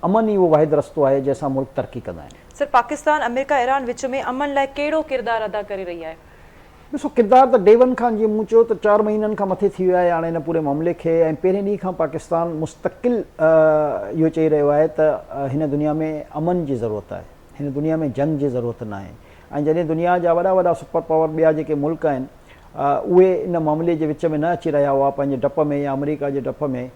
امن ئي اهو واحد رستو آهي جنهن سان ملڪ ترقي ڪندا آهن. سر پاڪستان آمريڪا ايران وچ ۾ امن لاء ڪهڙو ڪردار ادا ڪري رهي آهي؟ ڏسو ڪردار ته ڊي ون کان جيئن مون چيو ته چار مهينن کان مٿي ٿي ويو آهي هاڻي ان پوري معاملي کي ۽ پهرين ڏينهن کان پاڪستان مستقل اهو چئي رهيو آهي ته هن دنيا ۾ امن جي ضرورت آهي هن دنيا ۾ جنگ جي ضرورت ناهي ۽ جڏهن دنيا جا وڏا وڏا سپر پاور ٻيا جيڪي ملڪ آهن اهي ان معاملي جي وچ ۾ نه اچي رهيا هئا پنهنجي ڊپ ۾ يا آمريڪا جي ڊپ ۾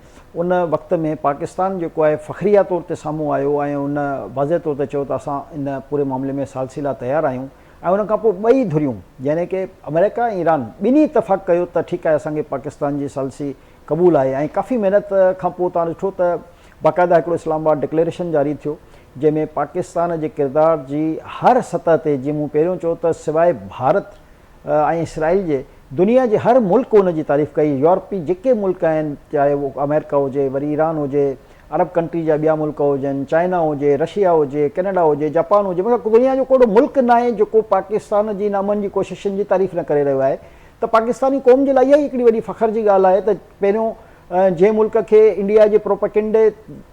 ان وقت ۾ پاڪستان جيڪو آهي فخريه طور تي سامهون آيو ۽ ان واضح طور تي چيو ته اسان ان پوري معاملي ۾ ثالثي لاء تيار آهيون ۽ ان کان پوء ٻئي ڌريون يعني ڪه آمريڪا ۽ ايران ٻنهي اتفاق ڪيو ته ٺيڪ آهي اسان کي پاڪستان جي ثالثي قبول آهي ۽ ڪافي محنت کان پوء توهان ڏٺو ته باقاعده هڪڙو اسلام آباد ڊڪليريشن جاري ٿيو جنهن ۾ پاڪستان جي ڪردار جي هر سطح تي جيئن مون پهريون چيو ته سواء ڀارت ۽ اسرائيل جي دنيا جي هر ملڪ ان جي تعريف ڪئي يورپي جيڪي ملڪ آهن چاهي اهو آمريڪا هجي وري ايران هجي عرب ڪنٽري جا ٻيا ملڪ هجن، چائنا هجي، رشيا هجي، ڪينيڊا هجي، جاپان هجي مطلب دنيا جو ڪو اهڙو ملڪ ناهي جيڪو پاڪستان جي ان امن جي ڪوششن جي تعريف نه ڪري رهيو آهي ته پاڪستاني قوم جي لاء اها ئي هڪڙي وڏي فخر جي ڳالهه آهي ته پهريون جنهن ملڪ کي انڊيا جي پروپيگنڊي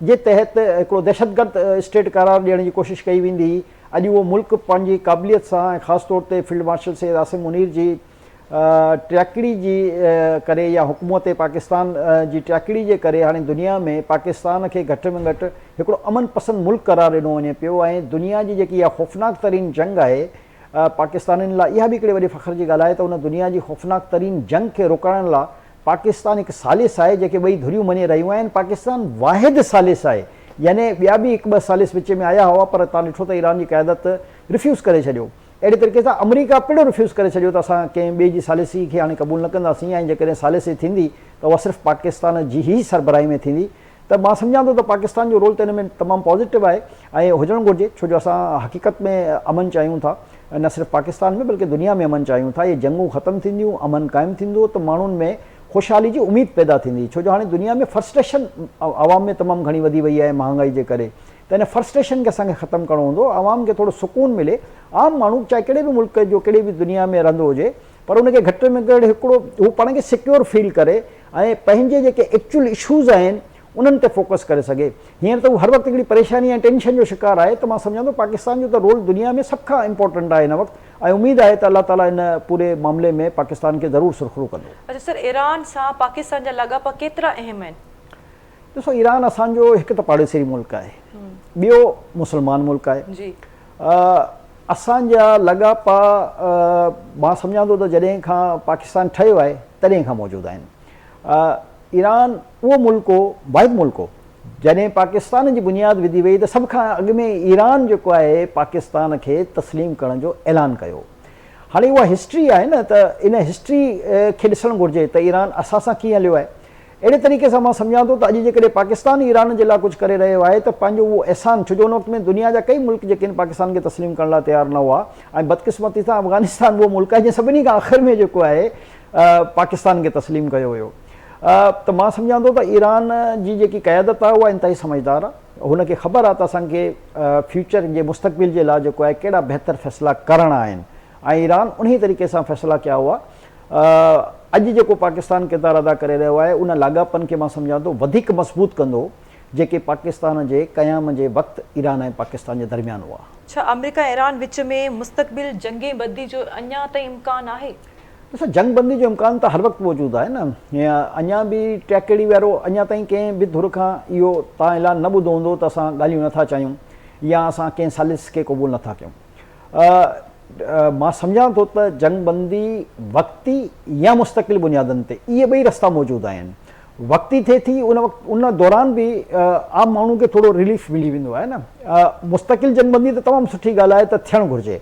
جي تحت هڪڙو دهشتگرد اسٽيٽ قرار ڏيڻ جي ڪوشش ڪئي ويندي هئي اڄ اهو ملڪ پنهنجي قابليت سان ۽ خاص طور تي فيلڊ مارشل سيد عاصم منير جي ٽياڪڙي جي ڪري يا حڪومت پاڪستان جي ٽياڪڙي جي ڪري هاڻي دنيا ۾ پاڪستان کي گهٽ ۾ گهٽ هڪڙو امن پسند ملڪ قرار ڏنو وڃي پيو ۽ دنيا جي جيڪي اها خوفناڪ ترين جنگ آهي پاڪستانين لاء اها به هڪڙي وڏي فخر جي ڳالهه آهي ته ان دنيا جي خوفناڪ ترين جنگ کي روڪائڻ لاء پاڪستان هڪ ثالث آهي جنهن کي ٻئي ڌريون مڃي رهيون آهن پاڪستان واحد ثالث آهي يعني ٻيا به هڪ ٻه ثالث وچ ۾ آيا هئا پر تان ڏٺو ته ايران جي قيادت ريفيوز ڪري ڇڏيو اهڙي طريقي سان آمريڪا پڻ ريفيوز ڪري ڇڏيو ته اسان ڪنهن ٻئي جي ثالثي کي هاڻي قبول نه ڪنداسين ۽ جيڪڏهن ثالثي ٿيندي ته اها صرف پاڪستان جي ئي سربراهي ۾ ٿيندي ته مان سمجهان ٿو ته پاڪستان جو رول ته ان ۾ تمام پازيٽو آهي ۽ هجڻ گهرجي ڇو جو اسان حقيقت ۾ امن چاهيون ٿا نه صرف پاڪستان ۾ بلڪه دنيا ۾ امن چاهيون ٿا اهي جنگون ختم ٿينديون امن قائم ٿيندو ته ماڻهن ۾ خوشحالي جي اميد پيدا ٿيندي ڇو جو هاڻي دنيا ۾ فرسٽريشن عوام ۾ تمام گهڻي وڌي وئي آهي مهانگائي جي ڪري ته ان فرسٽريشن کي اسان کي ختم ڪرڻو هوندو، عوام کي ٿورو سڪون ملي، عام ماڻهو چاهي ڪهڙي به ملڪ جو ڪهڙي به دنيا ۾ رهندو هجي پر ان کي گهٽ ۾ گهٽ هڪڙو هو پاڻ کي سيڪيور فيل ڪري ۽ پنهنجي جيڪي ايڪچوئل اشوز آهن انهن تي فوڪس ڪري سگهي. هينئر ته هو هر وقت هڪڙي پريشاني ۽ ٽينشن جو شڪار آهي ته مان سمجهان ٿو پاڪستان جو ته رول دنيا ۾ سڀ کان امپورٽنٽ آهي هن وقت ۽ اميد آهي ته الله تعاليٰ ان پوري معاملي ۾ پاڪستان کي ضرور سرخرو ڪندو. اڇا سر ايران سان پاڪستان جا لاڳاپا ڪيترا اهم آهن؟ ڏسو ايران اسان جو هڪ ته پاڙيسري ملڪ آهي ٻيو مسلمان ملڪ آهي اسان جا لاڳاپا مان سمجهان ٿو ته جڏهن کان پاڪستان ٺهيو آهي تڏهن کان موجود آهن ايران اهو ملڪ هو واحد ملڪ هو جڏهن پاڪستان جي بنياد وڌي وئي ته سڀ کان اڳ ۾ ايران جيڪو آهي پاڪستان کي تسليم ڪرڻ جو اعلان ڪيو هاڻي اها هسٽري آهي نه ته ان هسٽري کي ڏسڻ گهرجي ته ايران اسان سان ڪيئن هليو آهي اهڙي طريقي سان مان سمجهان ٿو ته اڄ جيڪڏهن پاڪستان ايران جي لاء ڪجهه ڪري رهيو آهي ته پنهنجو اهو احسان ڇو جو ان وقت ۾ دنيا جا ڪئي ملڪ جيڪي آهن پاڪستان کي تسليم ڪرڻ لاء تيار نه هئا ۽ بدقسمتي سان افغانستان اهو ملڪ آهي جنهن سڀني کان آخر ۾ جيڪو آهي پاڪستان کي تسليم ڪيو ويو ته مان سمجهان ٿو ته ايران جي جيڪي قيادت آهي اها انتهائي سمجهدار آهي هن کي خبر آهي ته اسان کي فيوچر جي مستقبل جي لاء جيڪو آهي ڪهڙا بهتر فيصلا ڪرڻا آهن ۽ ايران انهي طريقي سان فيصلا ڪيا هئا اڄ جيڪو پاڪستان ڪردار ادا ڪري رهيو آهي ان لاڳاپن کي مان سمجهان ٿو وڌيڪ مضبوط ڪندو جيڪي پاڪستان جي قيام جي وقت ايران ۽ پاڪستان جي درميان هئا. ڇا آمريڪا ۽ ايران وچ ۾ مستقبل جنگ بندي جو اڃا تائين امڪان آهي؟ ڏسو جنگ بندي جو امڪان ته هر وقت موجود آهي نه اڃا به ٽياڪڙي وارو اڃا تائين ڪنهن به ڌر کان اهو تان اعلان نه ٻڌو هوندو ته اسان ڳالهيون نٿا چاهيون يا اسان ڪنهن ثالث کي قبول نٿا ڪيون. مان سمجهان ٿو ته جنگ بندي وقتي يا مستقل بنيادن تي اهي ٻئي رستا موجود آهن. وقتي ٿئي ٿي ان وقت ان دوران به عام ماڻهو کي ٿورو رليف ملي ويندو آهي نه. مستقل جنگ بندي ته تمام سٺي ڳالهه آهي ته ٿيڻ گهرجي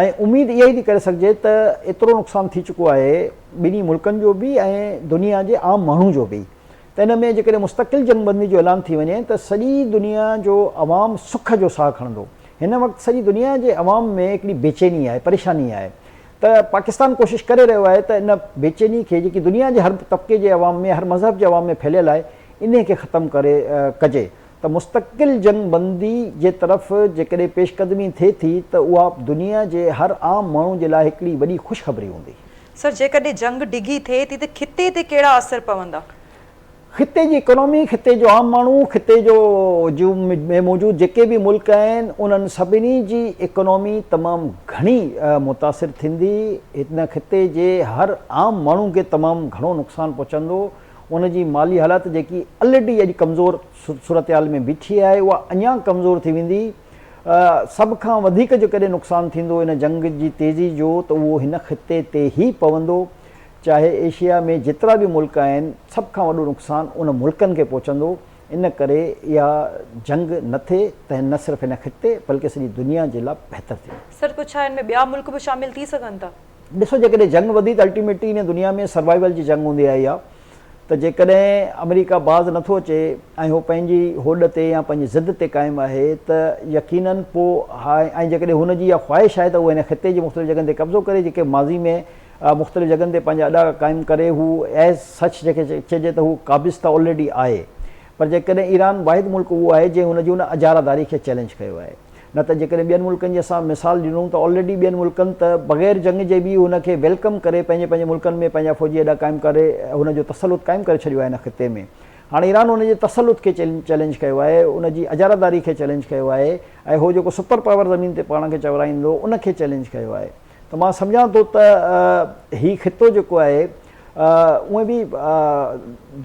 ۽ اميد اها ئي ٿي ڪري سگهجي ته ايترو نقصان ٿي چڪو آهي ٻنهي ملڪن جو به ۽ دنيا جي عام ماڻهو جو به ته ان ۾ جيڪڏهن مستقل جنگ بندي جو اعلان ٿي وڃي ته سڄي دنيا جو عوام سک جو ساهه کڻندو. هن وقت سڄي دنيا جي عوام ۾ هڪڙي بيچيني آهي، پريشاني آهي ته پاڪستان ڪوشش ڪري رهيو آهي ته ان بيچيني کي جيڪي دنيا جي هر طبقي جي عوام ۾ هر مذهب جي عوام ۾ ڦهليل آهي انهي کي ختم ڪري ڪجي ته مستقل جنگ بندي جي طرف جيڪڏهن پيش قدمي ٿئي ٿي ته اها دنيا جي هر عام ماڻهو جي لاء هڪڙي وڏي خوشخبري هوندي. سر جيڪڏهن جنگ ڊگهي ٿئي ٿي ته خطي تي ڪهڙا اثر پوندا؟ خطي جي اڪانومي، خطي جو عام ماڻهو، خطي جو جون ۾ موجود جيڪي به ملڪ آهن انهن سڀني جي اڪانومي تمام گهڻي متاثر ٿيندي، هن خطي جي هر عام ماڻهو کي تمام گهڻو نقصان پهچندو، ان جي مالي حالت جيڪي الريڊي اڄ ڪمزور صورتحال ۾ بيٺي آهي اها اڃا ڪمزور ٿي ويندي. سڀ کان وڌيڪ جيڪڏهن نقصان ٿيندو ان جنگ جي تيزي جو ته اهو هن خطي تي ئي پوندو، چاهي ايشيا ۾ جيترا به ملڪ آهن سڀ کان وڏو نقصان ان ملڪن کي پهچندو، ان ڪري اها جنگ نه ٿئي ته نه صرف هن خطي بلڪه سڄي دنيا جي لاء بهتر ٿيندو. سر پوء ڇا ان ۾ ٻيا ملڪ به شامل ٿي سگهن ٿا؟ ڏسو جيڪڏهن جنگ وڌي ته الٽيميٽلي هن دنيا ۾ سروائيول جي جنگ هوندي آهي اها ته جيڪڏهن آمريڪا باز نٿو اچي ۽ هو پنهنجي هوڏ تي يا پنهنجي ضد تي قائم آهي ته يقينن پوء ۽ جيڪڏهن هن جي اها خواهش آهي ته هو هن خطي جي مختلف جڳهن تي قبضو ڪري جيڪي ماضي ۾ مختلف جڳهن تي پنهنجا اڏا قائم ڪري هو ايز سچ جيڪي چئجي ته هو قابض ته آلريڊي آهي پر جيڪڏهن ايران واحد ملڪ اهو آهي جنهن هن جي ان اجاره داري کي چئلينج ڪيو آهي. نه ته جيڪڏهن ٻين ملڪن جي اسان مثال ڏنو ته آلريڊي ٻين ملڪن ته بغير جنگ جي به هن کي welcome ڪري پنهنجي پنهنجي ملڪن ۾ پنهنجا فوجي اڏا قائم ڪري هن جو تسلط قائم ڪري ڇڏيو آهي هن خطي ۾ هاڻي ايران هن جي تسلط کي چئلينج ڪيو آهي ان جي اجاره داري کي چئلينج ڪيو آهي ۽ هو جيڪو سپر پاور زمين تي پاڻ کي چورائيندو ان کي چئلينج ڪيو آهي. ته مان سمجهان ٿو ته هي خطو جيڪو آهي اونئن به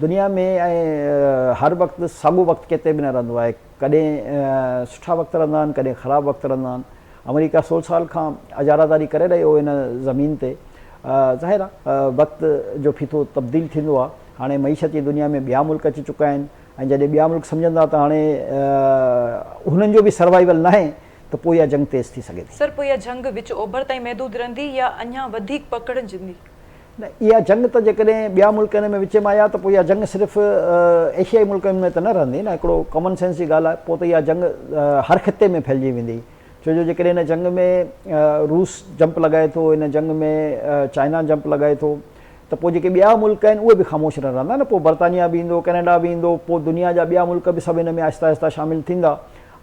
دنيا ۾ ۽ هر وقت ساڳو وقت ڪٿي به نه رهندو آهي ڪڏهن سٺا وقت رهندا آهن ڪڏهن خراب وقت رهندا آهن آمريڪا سول سال کان اجاره داري ڪري رهيو هو هن زمين تي ظاهر آهي وقت جو ڦيٿو تبديل ٿيندو آهي هاڻي معيشت جي دنيا ۾ ٻيا ملڪ اچي چڪا آهن ۽ جڏهن ٻيا ملڪ سمجهندا ته هاڻي هنن جو به سروائيول ناهي ته پوء اها جنگ تيز ٿي سگهي ٿي. سر پوء اها جنگ وچ اوڀر تائين محدود رهندي يا اڃا وڌيڪ پکڙجندي؟ نه اها جنگ ته جيڪڏهن ٻيا ملڪ ان ۾ وچ ۾ آيا ته پوء اها جنگ صرف ايشيائي ملڪن ۾ ته نه رهندي نه هڪڙو ڪامن سينس جي ڳالهه آهي پوء ته اها جنگ هر خطي ۾ ڦهلجي ويندي ڇو جو جيڪڏهن ان جنگ ۾ روس جمپ لڳائي ٿو ان جنگ ۾ چائنا جمپ لڳائي ٿو ته پوء جيڪي ٻيا ملڪ آهن اهي به خاموش نه رهندا نه پوء برطانيا به ايندو ڪينيڊا به ايندو پوء دنيا جا ٻيا ملڪ به سڀ ان ۾ آهستي آهستي شامل ٿيندا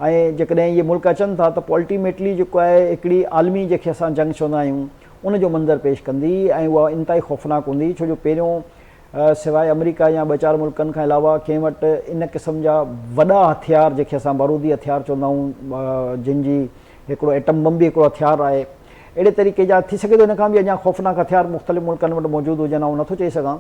۽ جيڪڏهن اهي ملڪ اچن ٿا ته پوء الٽيميٽلي جيڪو آهي هڪڙي عالمي جنهن کي اسان جنگ چوندا آهيون ان جو منظر پيش ڪندي ۽ اها انتهائي خوفناڪ هوندي ڇو جو پهريون سواء آمريڪا يا ٻه چار ملڪن کان علاوه ڪنهن وٽ ان قسم جا وڏا هٿيار جنهن کي اسان بارودي هٿيار چوندا آهيون جن جي هڪڙو ايٽم بم به هڪڙو هٿيار آهي اهڙي طريقي جا ٿي سگهي ٿو ان کان به اڃا خوفناڪ هٿيار مختلف ملڪن وٽ موجود هجن آئون نٿو چئي سگهان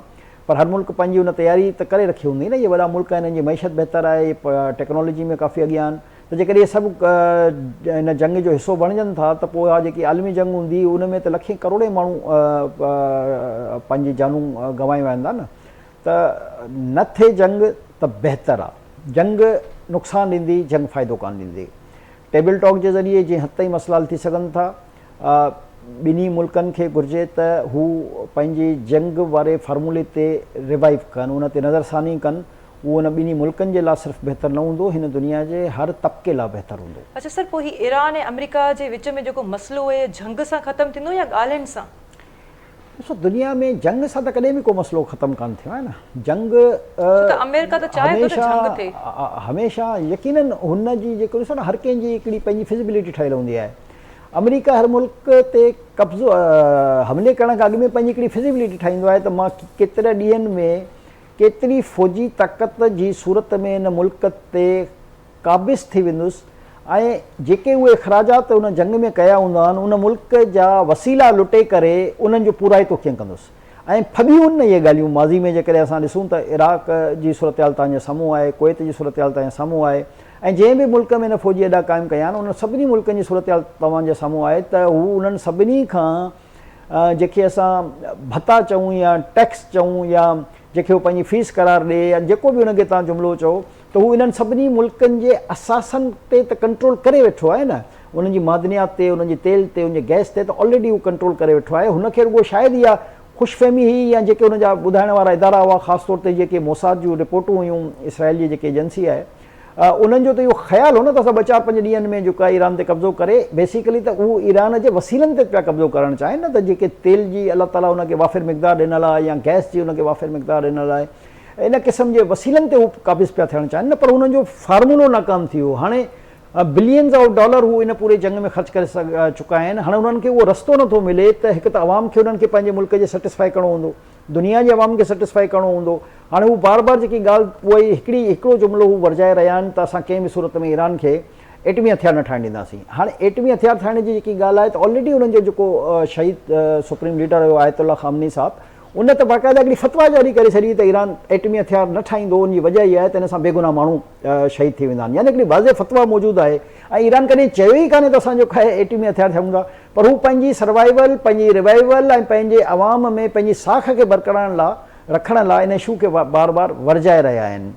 پر هر ملڪ پنهنجي ان تياري ته ڪري رکي هوندي نه اهي وڏا ملڪ آهن انهن جي معيشت بهتر آهي ٽيڪنالاجي ۾ ڪافي اڳيان آهن ته جيڪڏهن اهي سڀ ان جنگ جو حصو بڻجن ٿا ته پوء اها جيڪي عالمي جنگ هوندي ان ۾ ته لکين ڪروڙين ماڻهو پنهنجي جانون گنوائي ويهندا نه ته نه ٿئي جنگ ته بهتر آهي جنگ نقصان ڏيندي جنگ فائدو ڪانه ڏيندي ٽيبل ٽاڪ جي ذريعي جنهن حد تائين مسئلا حل ٿي سگهن ٿا ٻنهي ملڪن کي گهرجي ته هو پنهنجي جنگ واري فارمولي تي ريوائيو ڪن ان تي نظرثاني ڪن اهو ان ٻنهي ملڪن جي لاء صرف بهتر نه هوندو هن دنيا جي هر طبقي لاء بهتر هوندو. اڇا سر پوء هي ايران ۽ آمريڪا جي وچ ۾ جيڪو مسئلو اهي جنگ سان ختم ٿيندو يا ڳالهين سان؟ ڏسو دنيا ۾ جنگ سان ته ڪڏهن به ڪو مسئلو ختم ڪانه ٿيو آهي نه جنگ ڇو ته آمريڪا ته چاهي ٿو ته جنگ ٿئي. هميشه يقينن هن جي جيڪو ڏسو نه هر ڪنهن جي هڪڙي پنهنجي فزيبلٽي ٺهيل هوندي آهي آمريڪا هر ملڪ تي قبضو حملي ڪرڻ کان اڳ ۾ پنهنجي هڪڙي فزيبلٽي ٺاهيندو آهي ته مان ڪيتري ڏينهن ۾ ڪيتري فوجي طاقت جي صورت ۾ ان ملڪ تي قابض ٿي ويندس ۽ جيڪي اهي اخراجات ان جنگ ۾ ڪيا هوندا آهن ان ملڪ جا وسيلا لٽي ڪري انهن جو پورائتو ڪيئن ڪندس ۽ ڦٻيون نه اهي ڳالهيون ماضي ۾ جيڪڏهن اسان ڏسون ته عراق جي صورتحال توهان جي سامهون آهي ڪويت جي صورتحال توهان جي سامهون آهي ۽ جنهن به ملڪ ۾ هن فوجي اڏا قائم ڪيا آهن انهن سڀني ملڪن جي صورتحال توهان جي سامهون آهي ته هو انهن سڀني کان جنهن کي اسان ڀتا چئون يا ٽيڪس چئون يا جنهن کي هو پنهنجي فيس قرار ڏئي يا جيڪو به ان کي توهان جملو چئو ته هو انهن سڀني ملڪن جي اثاثن تي ته ڪنٽرول ڪري ويٺو آهي نه انهن جي معدنيات تي انهن جي تيل تي انهن جي گئس تي ته آلريڊي هو ڪنٽرول ڪري ويٺو آهي هن کي رڳو شايد اها خوش فهمي هئي يا جيڪي ان جا ٻڌائڻ وارا ادارا هئا خاص طور تي جيڪي موساد جون رپورٽون هيون اسرائيل جي جيڪي ايجنسي آهي انهن جو ته اهو خيال هو نه ته اسان ٻه چار پنج ڏينهن ۾ جيڪو آهي ايران تي قبضو ڪري بيسيڪلي ته هو ايران جي وسيلن تي پيا قبضو ڪرڻ چاهين نه ته جيڪي تيل جي الله تعاليٰ ان کي وافر مقدار ڏنل آهي يا گئس جي ان کي وافر مقدار ڏنل آهي ان قسم جي وسيلن تي هو قابض پيا ٿيڻ چاهين نه پر انهن جو فارمولو ناڪام ٿي ويو هاڻي بلينز آف ڊالر هو ان پوري جنگ ۾ خرچ ڪري چڪا آهن هاڻي انهن کي اهو رستو نٿو ملي ته هڪ ته عوام کي انهن کي پنهنجي ملڪ جي سيٽسفائي ڪرڻو هوندو دنيا جي عوام کي سيٽسفائي ڪرڻو هوندو. هاڻي هو بار بار جيڪي ڳالهه اها ئي هڪڙي هڪڙو جملو هو ورجائي رهيا آهن ته اسان ڪنهن به صورت ۾ ايران کي ايٽمي هٿيار نه ٺاهڻ ڏينداسين. هاڻي ايٽمي هٿيار ٺاهڻ جي جيڪي ڳالهه آهي ته آلريڊي انهن جو جيڪو شهيد سپريم ليڊر هيو آيت الله خامني صاحب ان ته باقاعده هڪڙي فتويٰ جاري ڪري ڇڏي ته ايران ايٽمي هٿيار نه ٺاهيندو ان جي وجه اها آهي ته ان سان بيگناهه ماڻهو شهيد ٿي ويندا آهن يعني هڪڙي واضح فتويٰ موجود آهي ۽ ايران ڪڏهن چيو ئي ڪانهي ته اسان جو ايٽمي هٿيار ٺاهيون ٿا پر هو پنهنجي سروائيول، پنهنجي ريوائيول ۽ پنهنجي عوام ۾ پنهنجي ساک کي برقرار لا رکڻ لا ان اشو کي بار بار ورجائي رهيا آهن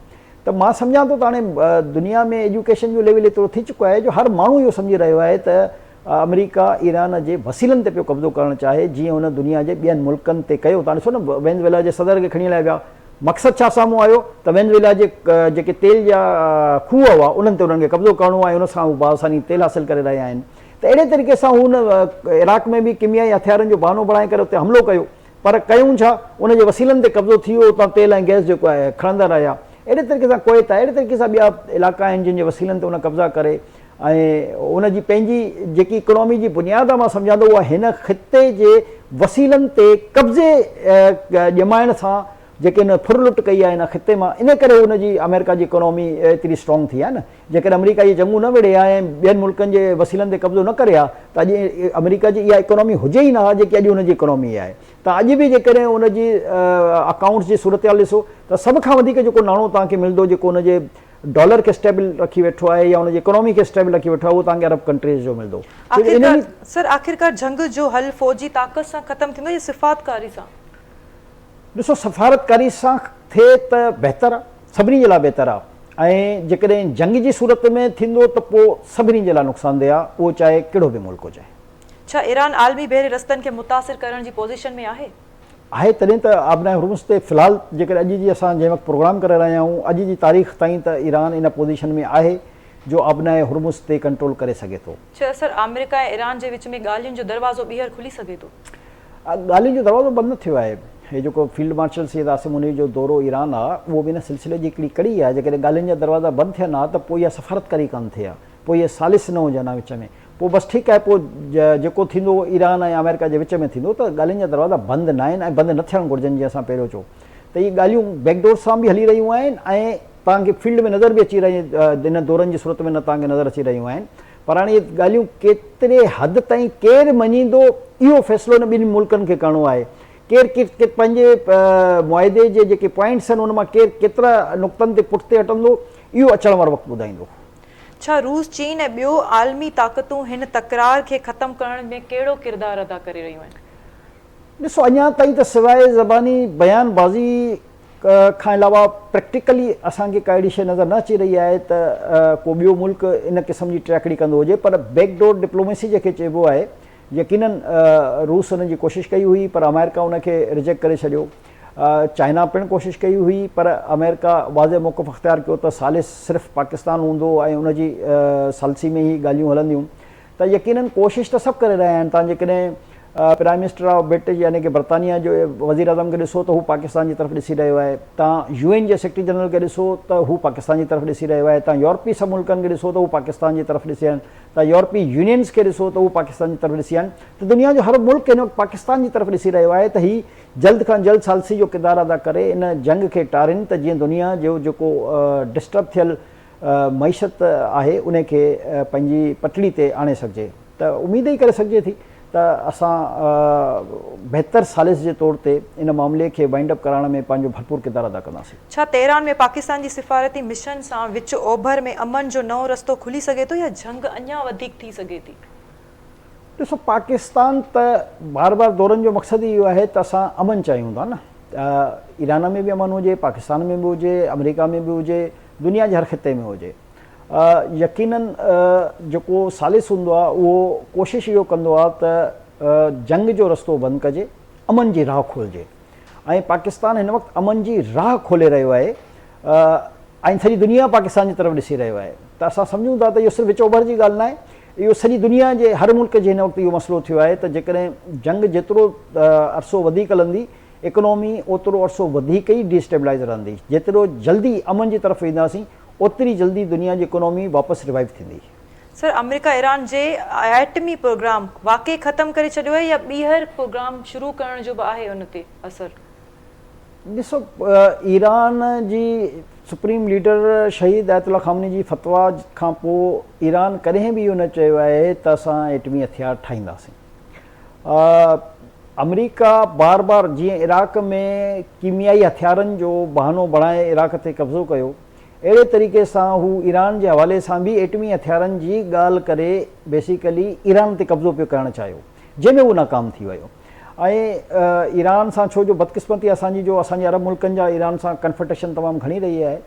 ته مان سمجهان ٿو ته هاڻي دنيا ۾ ايجوڪيشن جو ليول ايترو ٿي چڪو آهي جو هر ماڻهو اهو سمجهي رهيو آهي ته آمريڪا ايران جي وسيلن تي پيو قبضو ڪرڻ چاهي جيئن هن دنيا جي ٻين ملڪن تي ڪيو تان ڏسو نه وينزويلا جي صدر کي کڻي هليا ويا مقصد ڇا سامهون آيو ته وينزويلا جي جيڪي تيل جا کوهه هئا انهن تي انهن کي قبضو ڪرڻو آهي ان سان هو باآساني تيل حاصل ڪري رهيا آهن ته اهڙي طريقي سان هن عراق ۾ به ڪيميائي هٿيارن جو بهانو بڻائي ڪري اتي حملو ڪيو پر ڪيون ڇا ان جي وسيلن تي قبضو ٿي ويو اتان تيل ۽ گئس جيڪو آهي کڻندا رهيا اهڙي طريقي سان ڪويت آهي اهڙي طريقي سان ٻيا علائقا آهن جن جي وسيلن تي ان قبضا ڪري ۽ ان جي پنهنجي جيڪي اڪانومي جي بنياد آهي مان سمجهان ٿو اها هن خطي جي وسيلن تي قبضي ڄمائڻ سان جيڪي هن ڦر لٽ ڪئي آهي هن خطي مان ان ڪري ان جي آمريڪا جي اڪانومي ايتري اسٽرانگ ٿي آهي نه. جيڪڏهن آمريڪا اهي جنگون نه وڙهي ها ۽ ٻين ملڪن جي وسيلن تي قبضو نه ڪري ها ته اڄ آمريڪا جي اها اڪانومي هجي ئي نه ها جيڪي اڄ ان جي اڪانومي آهي. ته اڄ به جيڪڏهن ان جي اڪائونٽس جي صورتحال ڏسو ته سڀ کان وڌيڪ جيڪو ناڻو توهان کي ملندو جيڪو ان جي ڊالر کي اسٽيبل رکي ويٺو آهي يا ان جي اڪانومي کي اسٽيبل رکي ويٺو آهي اهو توهان کي عرب ڪنٽريز جو ملندو. آخرڪار سر آخرڪار جنگ جو حل فوجي طاقت سان ختم ٿيندو يا سفارتڪاري سان؟ ڏسو سفارتڪاري سان ٿئي ته بهتر آهي سڀني جي لاء بهتر آهي ۽ جيڪڏهن جنگ جي صورت ۾ ٿيندو ته پوء سڀني جي لاء نقصانده آهي اهو چاهي ڪهڙو به ملڪ هجي. ڇا ايران عالمي بحري رستن کي متاثر ڪرڻ جي پوزيشن ۾ آهي؟ آهي تڏهن ته آبنائي هرمز تي في الحال جيڪڏهن اڄ جي اسان جنهن وقت پروگرام ڪري رهيا آهيون اڄ جي تاريخ تائين ته ايران ان پوزيشن ۾ آهي جو آبنائي هرمز تي ڪنٽرول ڪري سگهي ٿو. ڇا سر آمريڪا ۽ ايران جي وچ ۾ ڳالهين جو دروازو ٻيهر کلي سگهي ٿو؟ ڳالهين جو دروازو بند نه ٿيو آهي. هي جيڪو فيلڊ مارشل سيد عاصم منير جو دورو ايران آ اهو به ان سلسلي جي هڪڙي ڪڙي آهي جيڪڏهن ڳالهين جا دروازا بند ٿين ها ته پوء اها سفارتڪاري ڪانه ٿئي ها پوء اهي ثالث نه هجن ها وچ ۾ پوء بس ٺيڪ آهي پوء جيڪو ٿيندو اهو ايران ۽ آمريڪا جي وچ ۾ ٿيندو ته ڳالهين جا دروازا بند ناهن ۽ بند نه ٿيڻ گهرجن جيئن اسان پهريون چيو ته اهي ڳالهيون بيڪ ڊور سان به هلي رهيون آهن ۽ توهان کي فيلڊ ۾ نظر به اچي رهيون انهن دورن جي صورت ۾ نه توهان کي نظر اچي رهيون آهن پر هاڻي اهي ڳالهيون ڪيتري حد تائين ڪير مڃيندو اهو فيصلو انهن ٻنهي ملڪن کي ڪرڻو آهي ڪير ڪير پنهنجي معاهدي جي جيڪي پوائنٽس آهن ان مان ڪير ڪيترا نقطن تي پٺتي هٽندو اهو اچڻ وارو وقت ٻڌائيندو. ڇا روس، چين ۽ ٻيو عالمي طاقتون هن تڪرار کي ختم ڪرڻ ۾ ڪهڙو ڪردار ادا ڪري رهيون آهن؟ ڏسو اڃا تائين ته سواء زباني بيان بازي کان علاوه پريڪٽيڪلي اسان کي ڪا اهڙي شيء نظر نه اچي رهي آهي ته ڪو ٻيو ملڪ ان قسم جي ٽريڪڙي ڪندو هجي پر بيڪ ڊور ڊپلوميسي جنهن کي چئبو آهي يقينن روس ان جي ڪوشش ڪئي هئي پر آمريڪا ان کي ريجيڪٽ ڪري ڇڏيو. چائنا پڻ ڪوشش ڪئي هئي پر آمريڪا واضح موقف اختيار ڪيو ته ثالث صرف پاڪستان هوندو ۽ ان جي ثالثي ۾ ئي ڳالهيون هلنديون ته يقينن ڪوشش ته سڀ ڪري رهيا آهن تان جيڪڏهن پرائم منسٽر آف برٽش يعني ڪي برطانيا جو وزيراعظم کي ڏسو ته هو پاڪستان جي طرف ڏسي رهيو آهي تان يو اين جي سيڪريٽري جنرل کي ڏسو ته هو پاڪستان جي طرف ڏسي رهيو آهي تان يورپي سڀ ملڪن کي ڏسو ته هو پاڪستان جي طرف ڏسي رهيا آهن ته يورپي يونينز کي ڏسو ته هو پاڪستان جي طرف ڏسي آهن ته دنيا جو هر ملڪ هن وقت پاڪستان جي طرف ڏسي رهيو آهي ته هي جلد کان جلد ثالثي جو ڪردار ادا ڪري ان جنگ کي ٽارين ته جيئن دنيا جو جيڪو ڊسٽرب ٿيل معيشت آهي ان کي پنهنجي پٽڙي تي آڻي سگهجي ته اميد ئي ڪري سگهجي ٿي ته اسان بهتر ثالث جي طور تي ان معاملي کي وائنڊ اپ ڪرائڻ ۾ پنهنجو ڀرپور ڪردار ادا ڪنداسين. ڇا تهران ۾ پاڪستان جي سفارتي مشن سان وچ اوڀر ۾ امن جو نئون رستو کلي سگهي ٿو يا جنگ اڃا وڌيڪ ٿي سگهي ٿي؟ ڏسو پاڪستان ته بار بار دورن جو مقصد ئي اهو آهي ته اسان امن چاهيون ٿا نه ايران ۾ به امن هجي پاڪستان ۾ به هجي آمريڪا ۾ به هجي دنيا جي هر خطي ۾ هجي يقينن جيڪو ثالث هوندو آهي اهو ڪوشش اهو ڪندو آهي ته جنگ جو رستو بند ڪجي امن جي راهه کولجي ۽ پاڪستان هن وقت امن جي راهه کولي رهيو آهي ۽ سڄي دنيا پاڪستان جي طرف ڏسي رهيو آهي ته اسان سمجهون ٿا ته اهو صرف وچ اوڀر جي ڳالهه ناهي اهو سڄي دنيا جي هر ملڪ جي هن وقت اهو مسئلو ٿيو آهي ته جيڪڏهن جنگ جيترو عرصو وڌيڪ هلندي اڪنامي اوترو عرصو وڌيڪ ئي ڊي اسٽيبلائز رهندي جيترو جلدي امن جي طرف وينداسين اوتري جلدي دنيا جي اڪنامي واپس ريوائيو ٿيندي. سر آمريڪا ايران جي ايٽمي پروگرام واقعي ختم ڪري ڇڏيو آهي يا ٻيهر پروگرام شروع ڪرڻ جو به آهي ان تي اثر؟ ڏسو ايران جي سپريم ليڊر شهيد آيت الله خامني جي فتويٰ کان پوء ايران ڪڏهن به اهو نه چيو آهي ته اسان ايٽمي هٿيار ٺاهينداسين. آمريڪا بار بار جيئن عراق ۾ ڪيميائي هٿيارن جو بهانو بڻائي عراق تي قبضو ڪيو اهڙي طريقي سان هو ايران جي حوالي سان به ايٽمي هٿيارن جي ڳالهه ڪري بيسيڪلي ايران تي قبضو پيو ڪرڻ چاهيو جنهن ۾ هو ناڪام ٿي ويو ۽ ايران سان ڇو جو بدقسمتي اسان جي جو اسان جي عرب ملڪن جا ايران سان ڪنفرٽيشن تمام گهڻي رهي آهي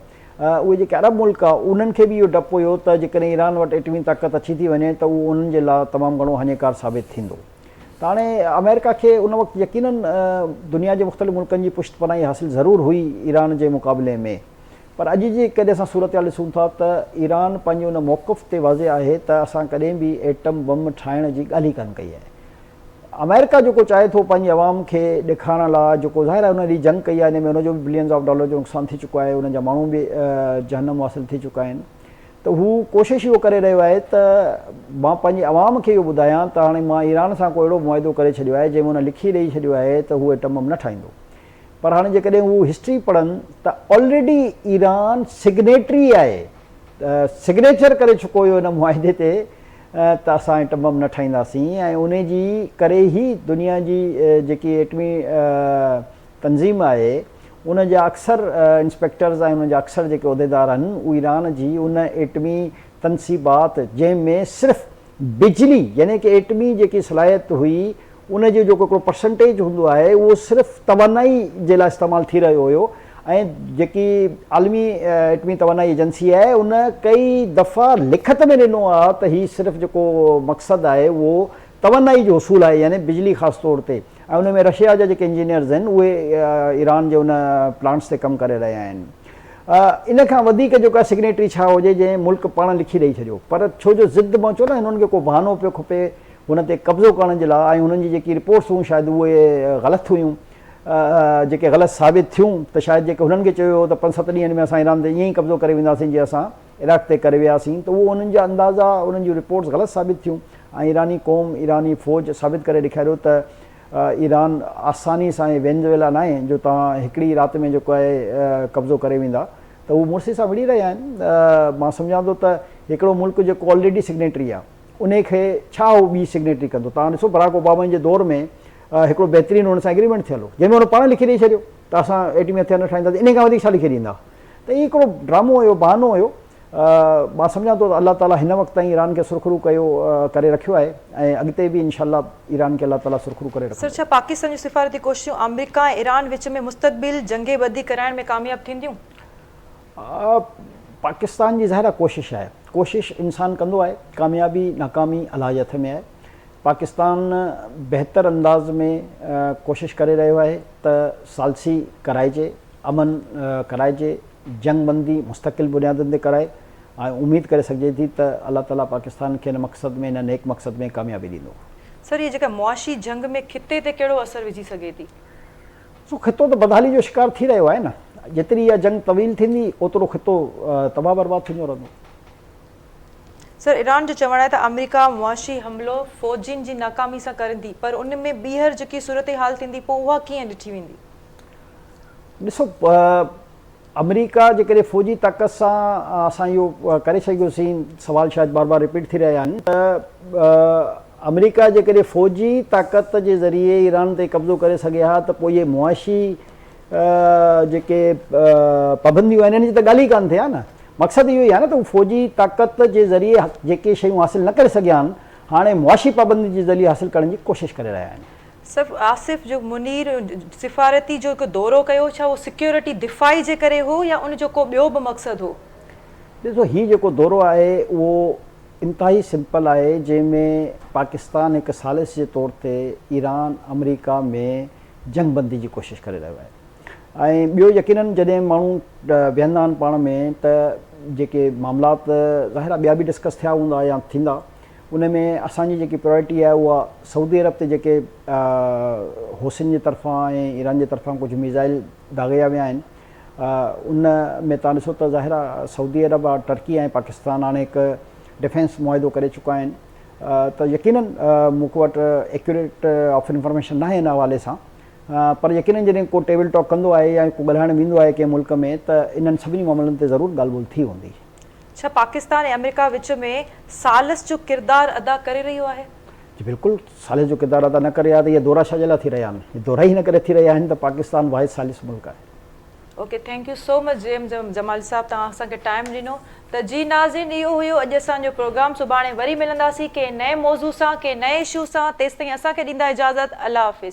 اهي جيڪي عرب ملڪ آ انهن کي به اهو ڊپ هيو ته جيڪڏهن ايران وٽ ايٽمي طاقت اچي ٿي وڃي ته اهو انهن جي لاء تمام گهڻو هاڃيڪار ثابت ٿيندو ته هاڻي آمريڪا کي ان وقت يقينن دنيا جي مختلف ملڪن جي پشت پناهي حاصل ضرور هئي ايران جي مقابلي ۾ پر اڄ جي ڪڏهن اسان صورتحال ڏسون ٿا ته ايران پنهنجي ان موقف تي واضح آهي ته اسان ڪڏهن به ايٽم بم ٺاهڻ جي ڳالهه ئي ڪانه ڪئي آهي. آمريڪا جيڪو چاهي ٿو پنهنجي عوام کي ڏيکارڻ لاء جيڪو ظاهر آهي ان ايڏي جنگ ڪئي آهي ان ۾ ان جو به بلينز آف ڊالر جو نقصان ٿي چڪو آهي انهن جا ماڻهو به جهنم واصل ٿي چڪا آهن ته هو ڪوشش اهو ڪري رهيو آهي ته مان پنهنجي عوام کي اهو ٻڌايان ته هاڻي مان ايران سان ڪو اهڙو معاهدو ڪري ڇڏيو آهي جنهن ۾ هن لکي ڏئي ڇڏيو آهي ته هو ايٽم بم نه ٺاهيندو. پر هاڻي جيڪڏهن هو هسٽري پڙهن ته آلريڊي ايران سگنيٽري آهي سگنيچر ڪري چڪو هيو ان معاهدي تي ته اسان ايٽم بم نه ٺاهينداسين ۽ ان جي ڪري ئي دنيا جي جيڪي ايٽمي تنظيم آهي ان جا اڪثر انسپيڪٽرز ۽ انهن جا اڪثر جيڪي عهديدار آهن اهي ايران جي ان ايٽمي تنصيبات جنهن ۾ صرف بجلي يعني ڪه ايٽمي جيڪي صلاحيت هئي ان جو جيڪو هڪڙو پرسنٽيج هوندو آهي اهو صرف توانائي جي لاء استعمال ٿي رهيو هيو ۽ جيڪي عالمي ايٽمي توانائي ايجنسي آهي ان ڪئي دفعا لکت ۾ ڏنو آهي ته هي صرف جيڪو مقصد آهي اهو توانائي جو حصول آهي يعني بجلي خاص طور تي ۽ ان ۾ رشيا جا جيڪي انجنيئرز آهن اهي ايران جي ان پلانٽس تي ڪم ڪري رهيا آهن. ان کان وڌيڪ جيڪو آهي سگنيٽري ڇا هجي جنهن ملڪ پاڻ لکي ڏئي ڇڏيو پر ڇو جو ضد مان چو نه هنن کي ڪو بهانو پيو کپي هن تي قبضو ڪرڻ جي لاء ۽ هنن جي جيڪي رپورٽس هيون شايد اهي غلط هيون جيڪي غلط ثابت ٿيون ته شايد جيڪي هنن کي چيو ويو ته پنج ست ڏينهن ۾ اسان ايران تي ائين ئي قبضو ڪري وينداسين جيئن اسان عراق تي ڪري وياسين ته اهو انهن جا اندازا انهن جون رپورٽس غلط ثابت ٿيون ۽ ايراني قوم ايراني فوج ثابت ڪري ڏيکاريو ته ايران آساني سان ائين وينزويلا ناهي جو توهان هڪڙي ئي رات ۾ جيڪو آهي قبضو ڪري ويندا ته هو مڙسي سان وڙهي رهيا آهن مان سمجهان ٿو ته هڪڙو ملڪ جيڪو آلريڊي سگنيٽري آهي انهي کي ڇا هو ٻي سگنيٽري ڪندو توهان ڏسو براڪ اوباما جي دور ۾ هڪڙو بهترين هن سان ايگريمينٽ ٿيل هو جنهن ۾ هن پاڻ لکي ڏئي ڇڏيو ته اسان ايٽمي هٿيار نه ٺاهينداسين انهي کان وڌيڪ ڇا لکي ڏيندا ته هي هڪڙو ڊرامو هيو بهانو هيو مان سمجهان ٿو ته الله تعالي هن وقت تائين ايران کي سرخرو ڪيو ڪري رکيو آهي ۽ اڳتي به انشاء الله ايران کي الله تعالي سرخرو ڪري سر رکندو. ڇا پاڪستان جون سفارتي ڪوششون آمريڪا ۽ ايران وچ ۾ مستقبل جنگ بندي ڪرائڻ ۾ ڪامياب ٿينديون؟ پاڪستان جي ظاهر آهي ڪوشش آهي ڪوشش انسان ڪندو آهي ڪاميابي ناڪامي الله جي هٿ ۾ آهي پاڪستان بهتر انداز ۾ ڪوشش ڪري رهيو آهي ته ثالثي ڪرائجي امن ڪرائجي جنگ بندي مستقل بنيادن تي ڪرائي ۽ اميد ڪري سگهجي ٿي ته الله تعالي پاڪستان کي ان مقصد ۾ ان نيڪ مقصد ۾ ڪاميابي ڏيندو. سر هي جيڪا معاشي جنگ ۾ خطي تي ڪهڙو اثر وجهي سگهي ٿي؟ سو خطو ته بدحالي جو شڪار ٿي رهيو آهي نه، جيتري اها جنگ طويل ٿيندي اوترو خطو تباهه برباد ٿيندو رهندو. سر ايران جو چوڻ آهي ته آمريڪا معاشي حملو فوجين جي ناڪامي سان ڪرندي پر ان ۾ ٻيهر جيڪي صورتحال ٿيندي پوء اها ڪيئن ڏٺي ويندي؟ ڏسو آمريڪا جيڪڏهن فوجي طاقت سان اسان اهو ڪري سگهيوسين سوال شايد بار بار رپيٽ ٿي رهيا آهن ته آمريڪا جيڪڏهن فوجي طاقت جي ذريعي ايران تي قبضو ڪري سگهي ها ته پوء اهي معاشي جيڪي پابنديون آهن ان جي ته ڳالهه ئي ڪانه ٿئي ها نه مقصد اهو ئي آهي نه ته هو فوجي طاقت جي ذريعي جيڪي شيون حاصل نه ڪري سگهيا آهن هاڻي معاشي پابندي جي ذريعي حاصل ڪرڻ جي ڪوشش ڪري رهيا آهن. صف آصف جو منير سفارتي جو هڪ دورو ڪيو ڇا اهو سيڪيورٽي دفاعي جي ڪري هو يا ان جو ڪو ٻيو به مقصد هو؟ ڏسو هي جيڪو دورو آهي اهو انتهائي سمپل آهي جنهن ۾ پاڪستان هڪ ثالث جي طور تي ايران آمريڪا ۾ جنگ بندي جي ڪوشش ڪري رهيو آهي ۽ ٻيو يقينن جڏهن ماڻهو ويهندا آهن پاڻ ۾ ته جيڪي معاملات ظاهر آهي ٻيا به ڊسڪس ٿيا هوندا يا ٿيندا ان ۾ اسان جي جيڪي پرائرٽي آهي اها سعودي عرب تي جيڪي حوثين جي طرفان ۽ ايران جي طرفان ڪجهه ميزائل داغيا ويا آهن ان ۾ تان ڏسو ته ظاهر آهي سعودي عرب ٽرڪي ۽ پاڪستان هاڻي هڪ ڊفينس معاهدو ڪري چڪا آهن ته يقينن مون وٽ ايڪيوريٽ آف انفارميشن ناهي ان حوالي سان پر يقينن جڏهن ڪو ٽيبل ٽاڪ ڪندو آهي يا ڪو ڳالهائڻ ويندو آهي ڪنهن ملڪ ۾ ته انهن سڀني معاملن تي ضرور ڳالهه ٻولهه ٿي هوندي. ڇا پاڪستان ۽ آمريڪا وچ ۾ ثالث جو ڪردار ادا ڪري رهيو آهي؟ جي بلڪل ثالث جو ڪردار ادا نه ڪري ها ته اهي دورا ڇا جي لاء ٿي رهيا آهن؟ اهي دورا ئي هن ڪري ٿي رهيا آهن ته پاڪستان واحد ثالث ملڪ آهي. Okay thank you so much G M Jamali صاحب توهان اسان کي ٽائيم ڏنو ته جي ناظرين اهو هيو اڄ اسان جو پروگرام سڀاڻي وري ملنداسين ڪنهن نئين موضوع سان ڪنهن نئين اشو سان تيستائين اسان کي ڏيندا اجازت الله حافظ.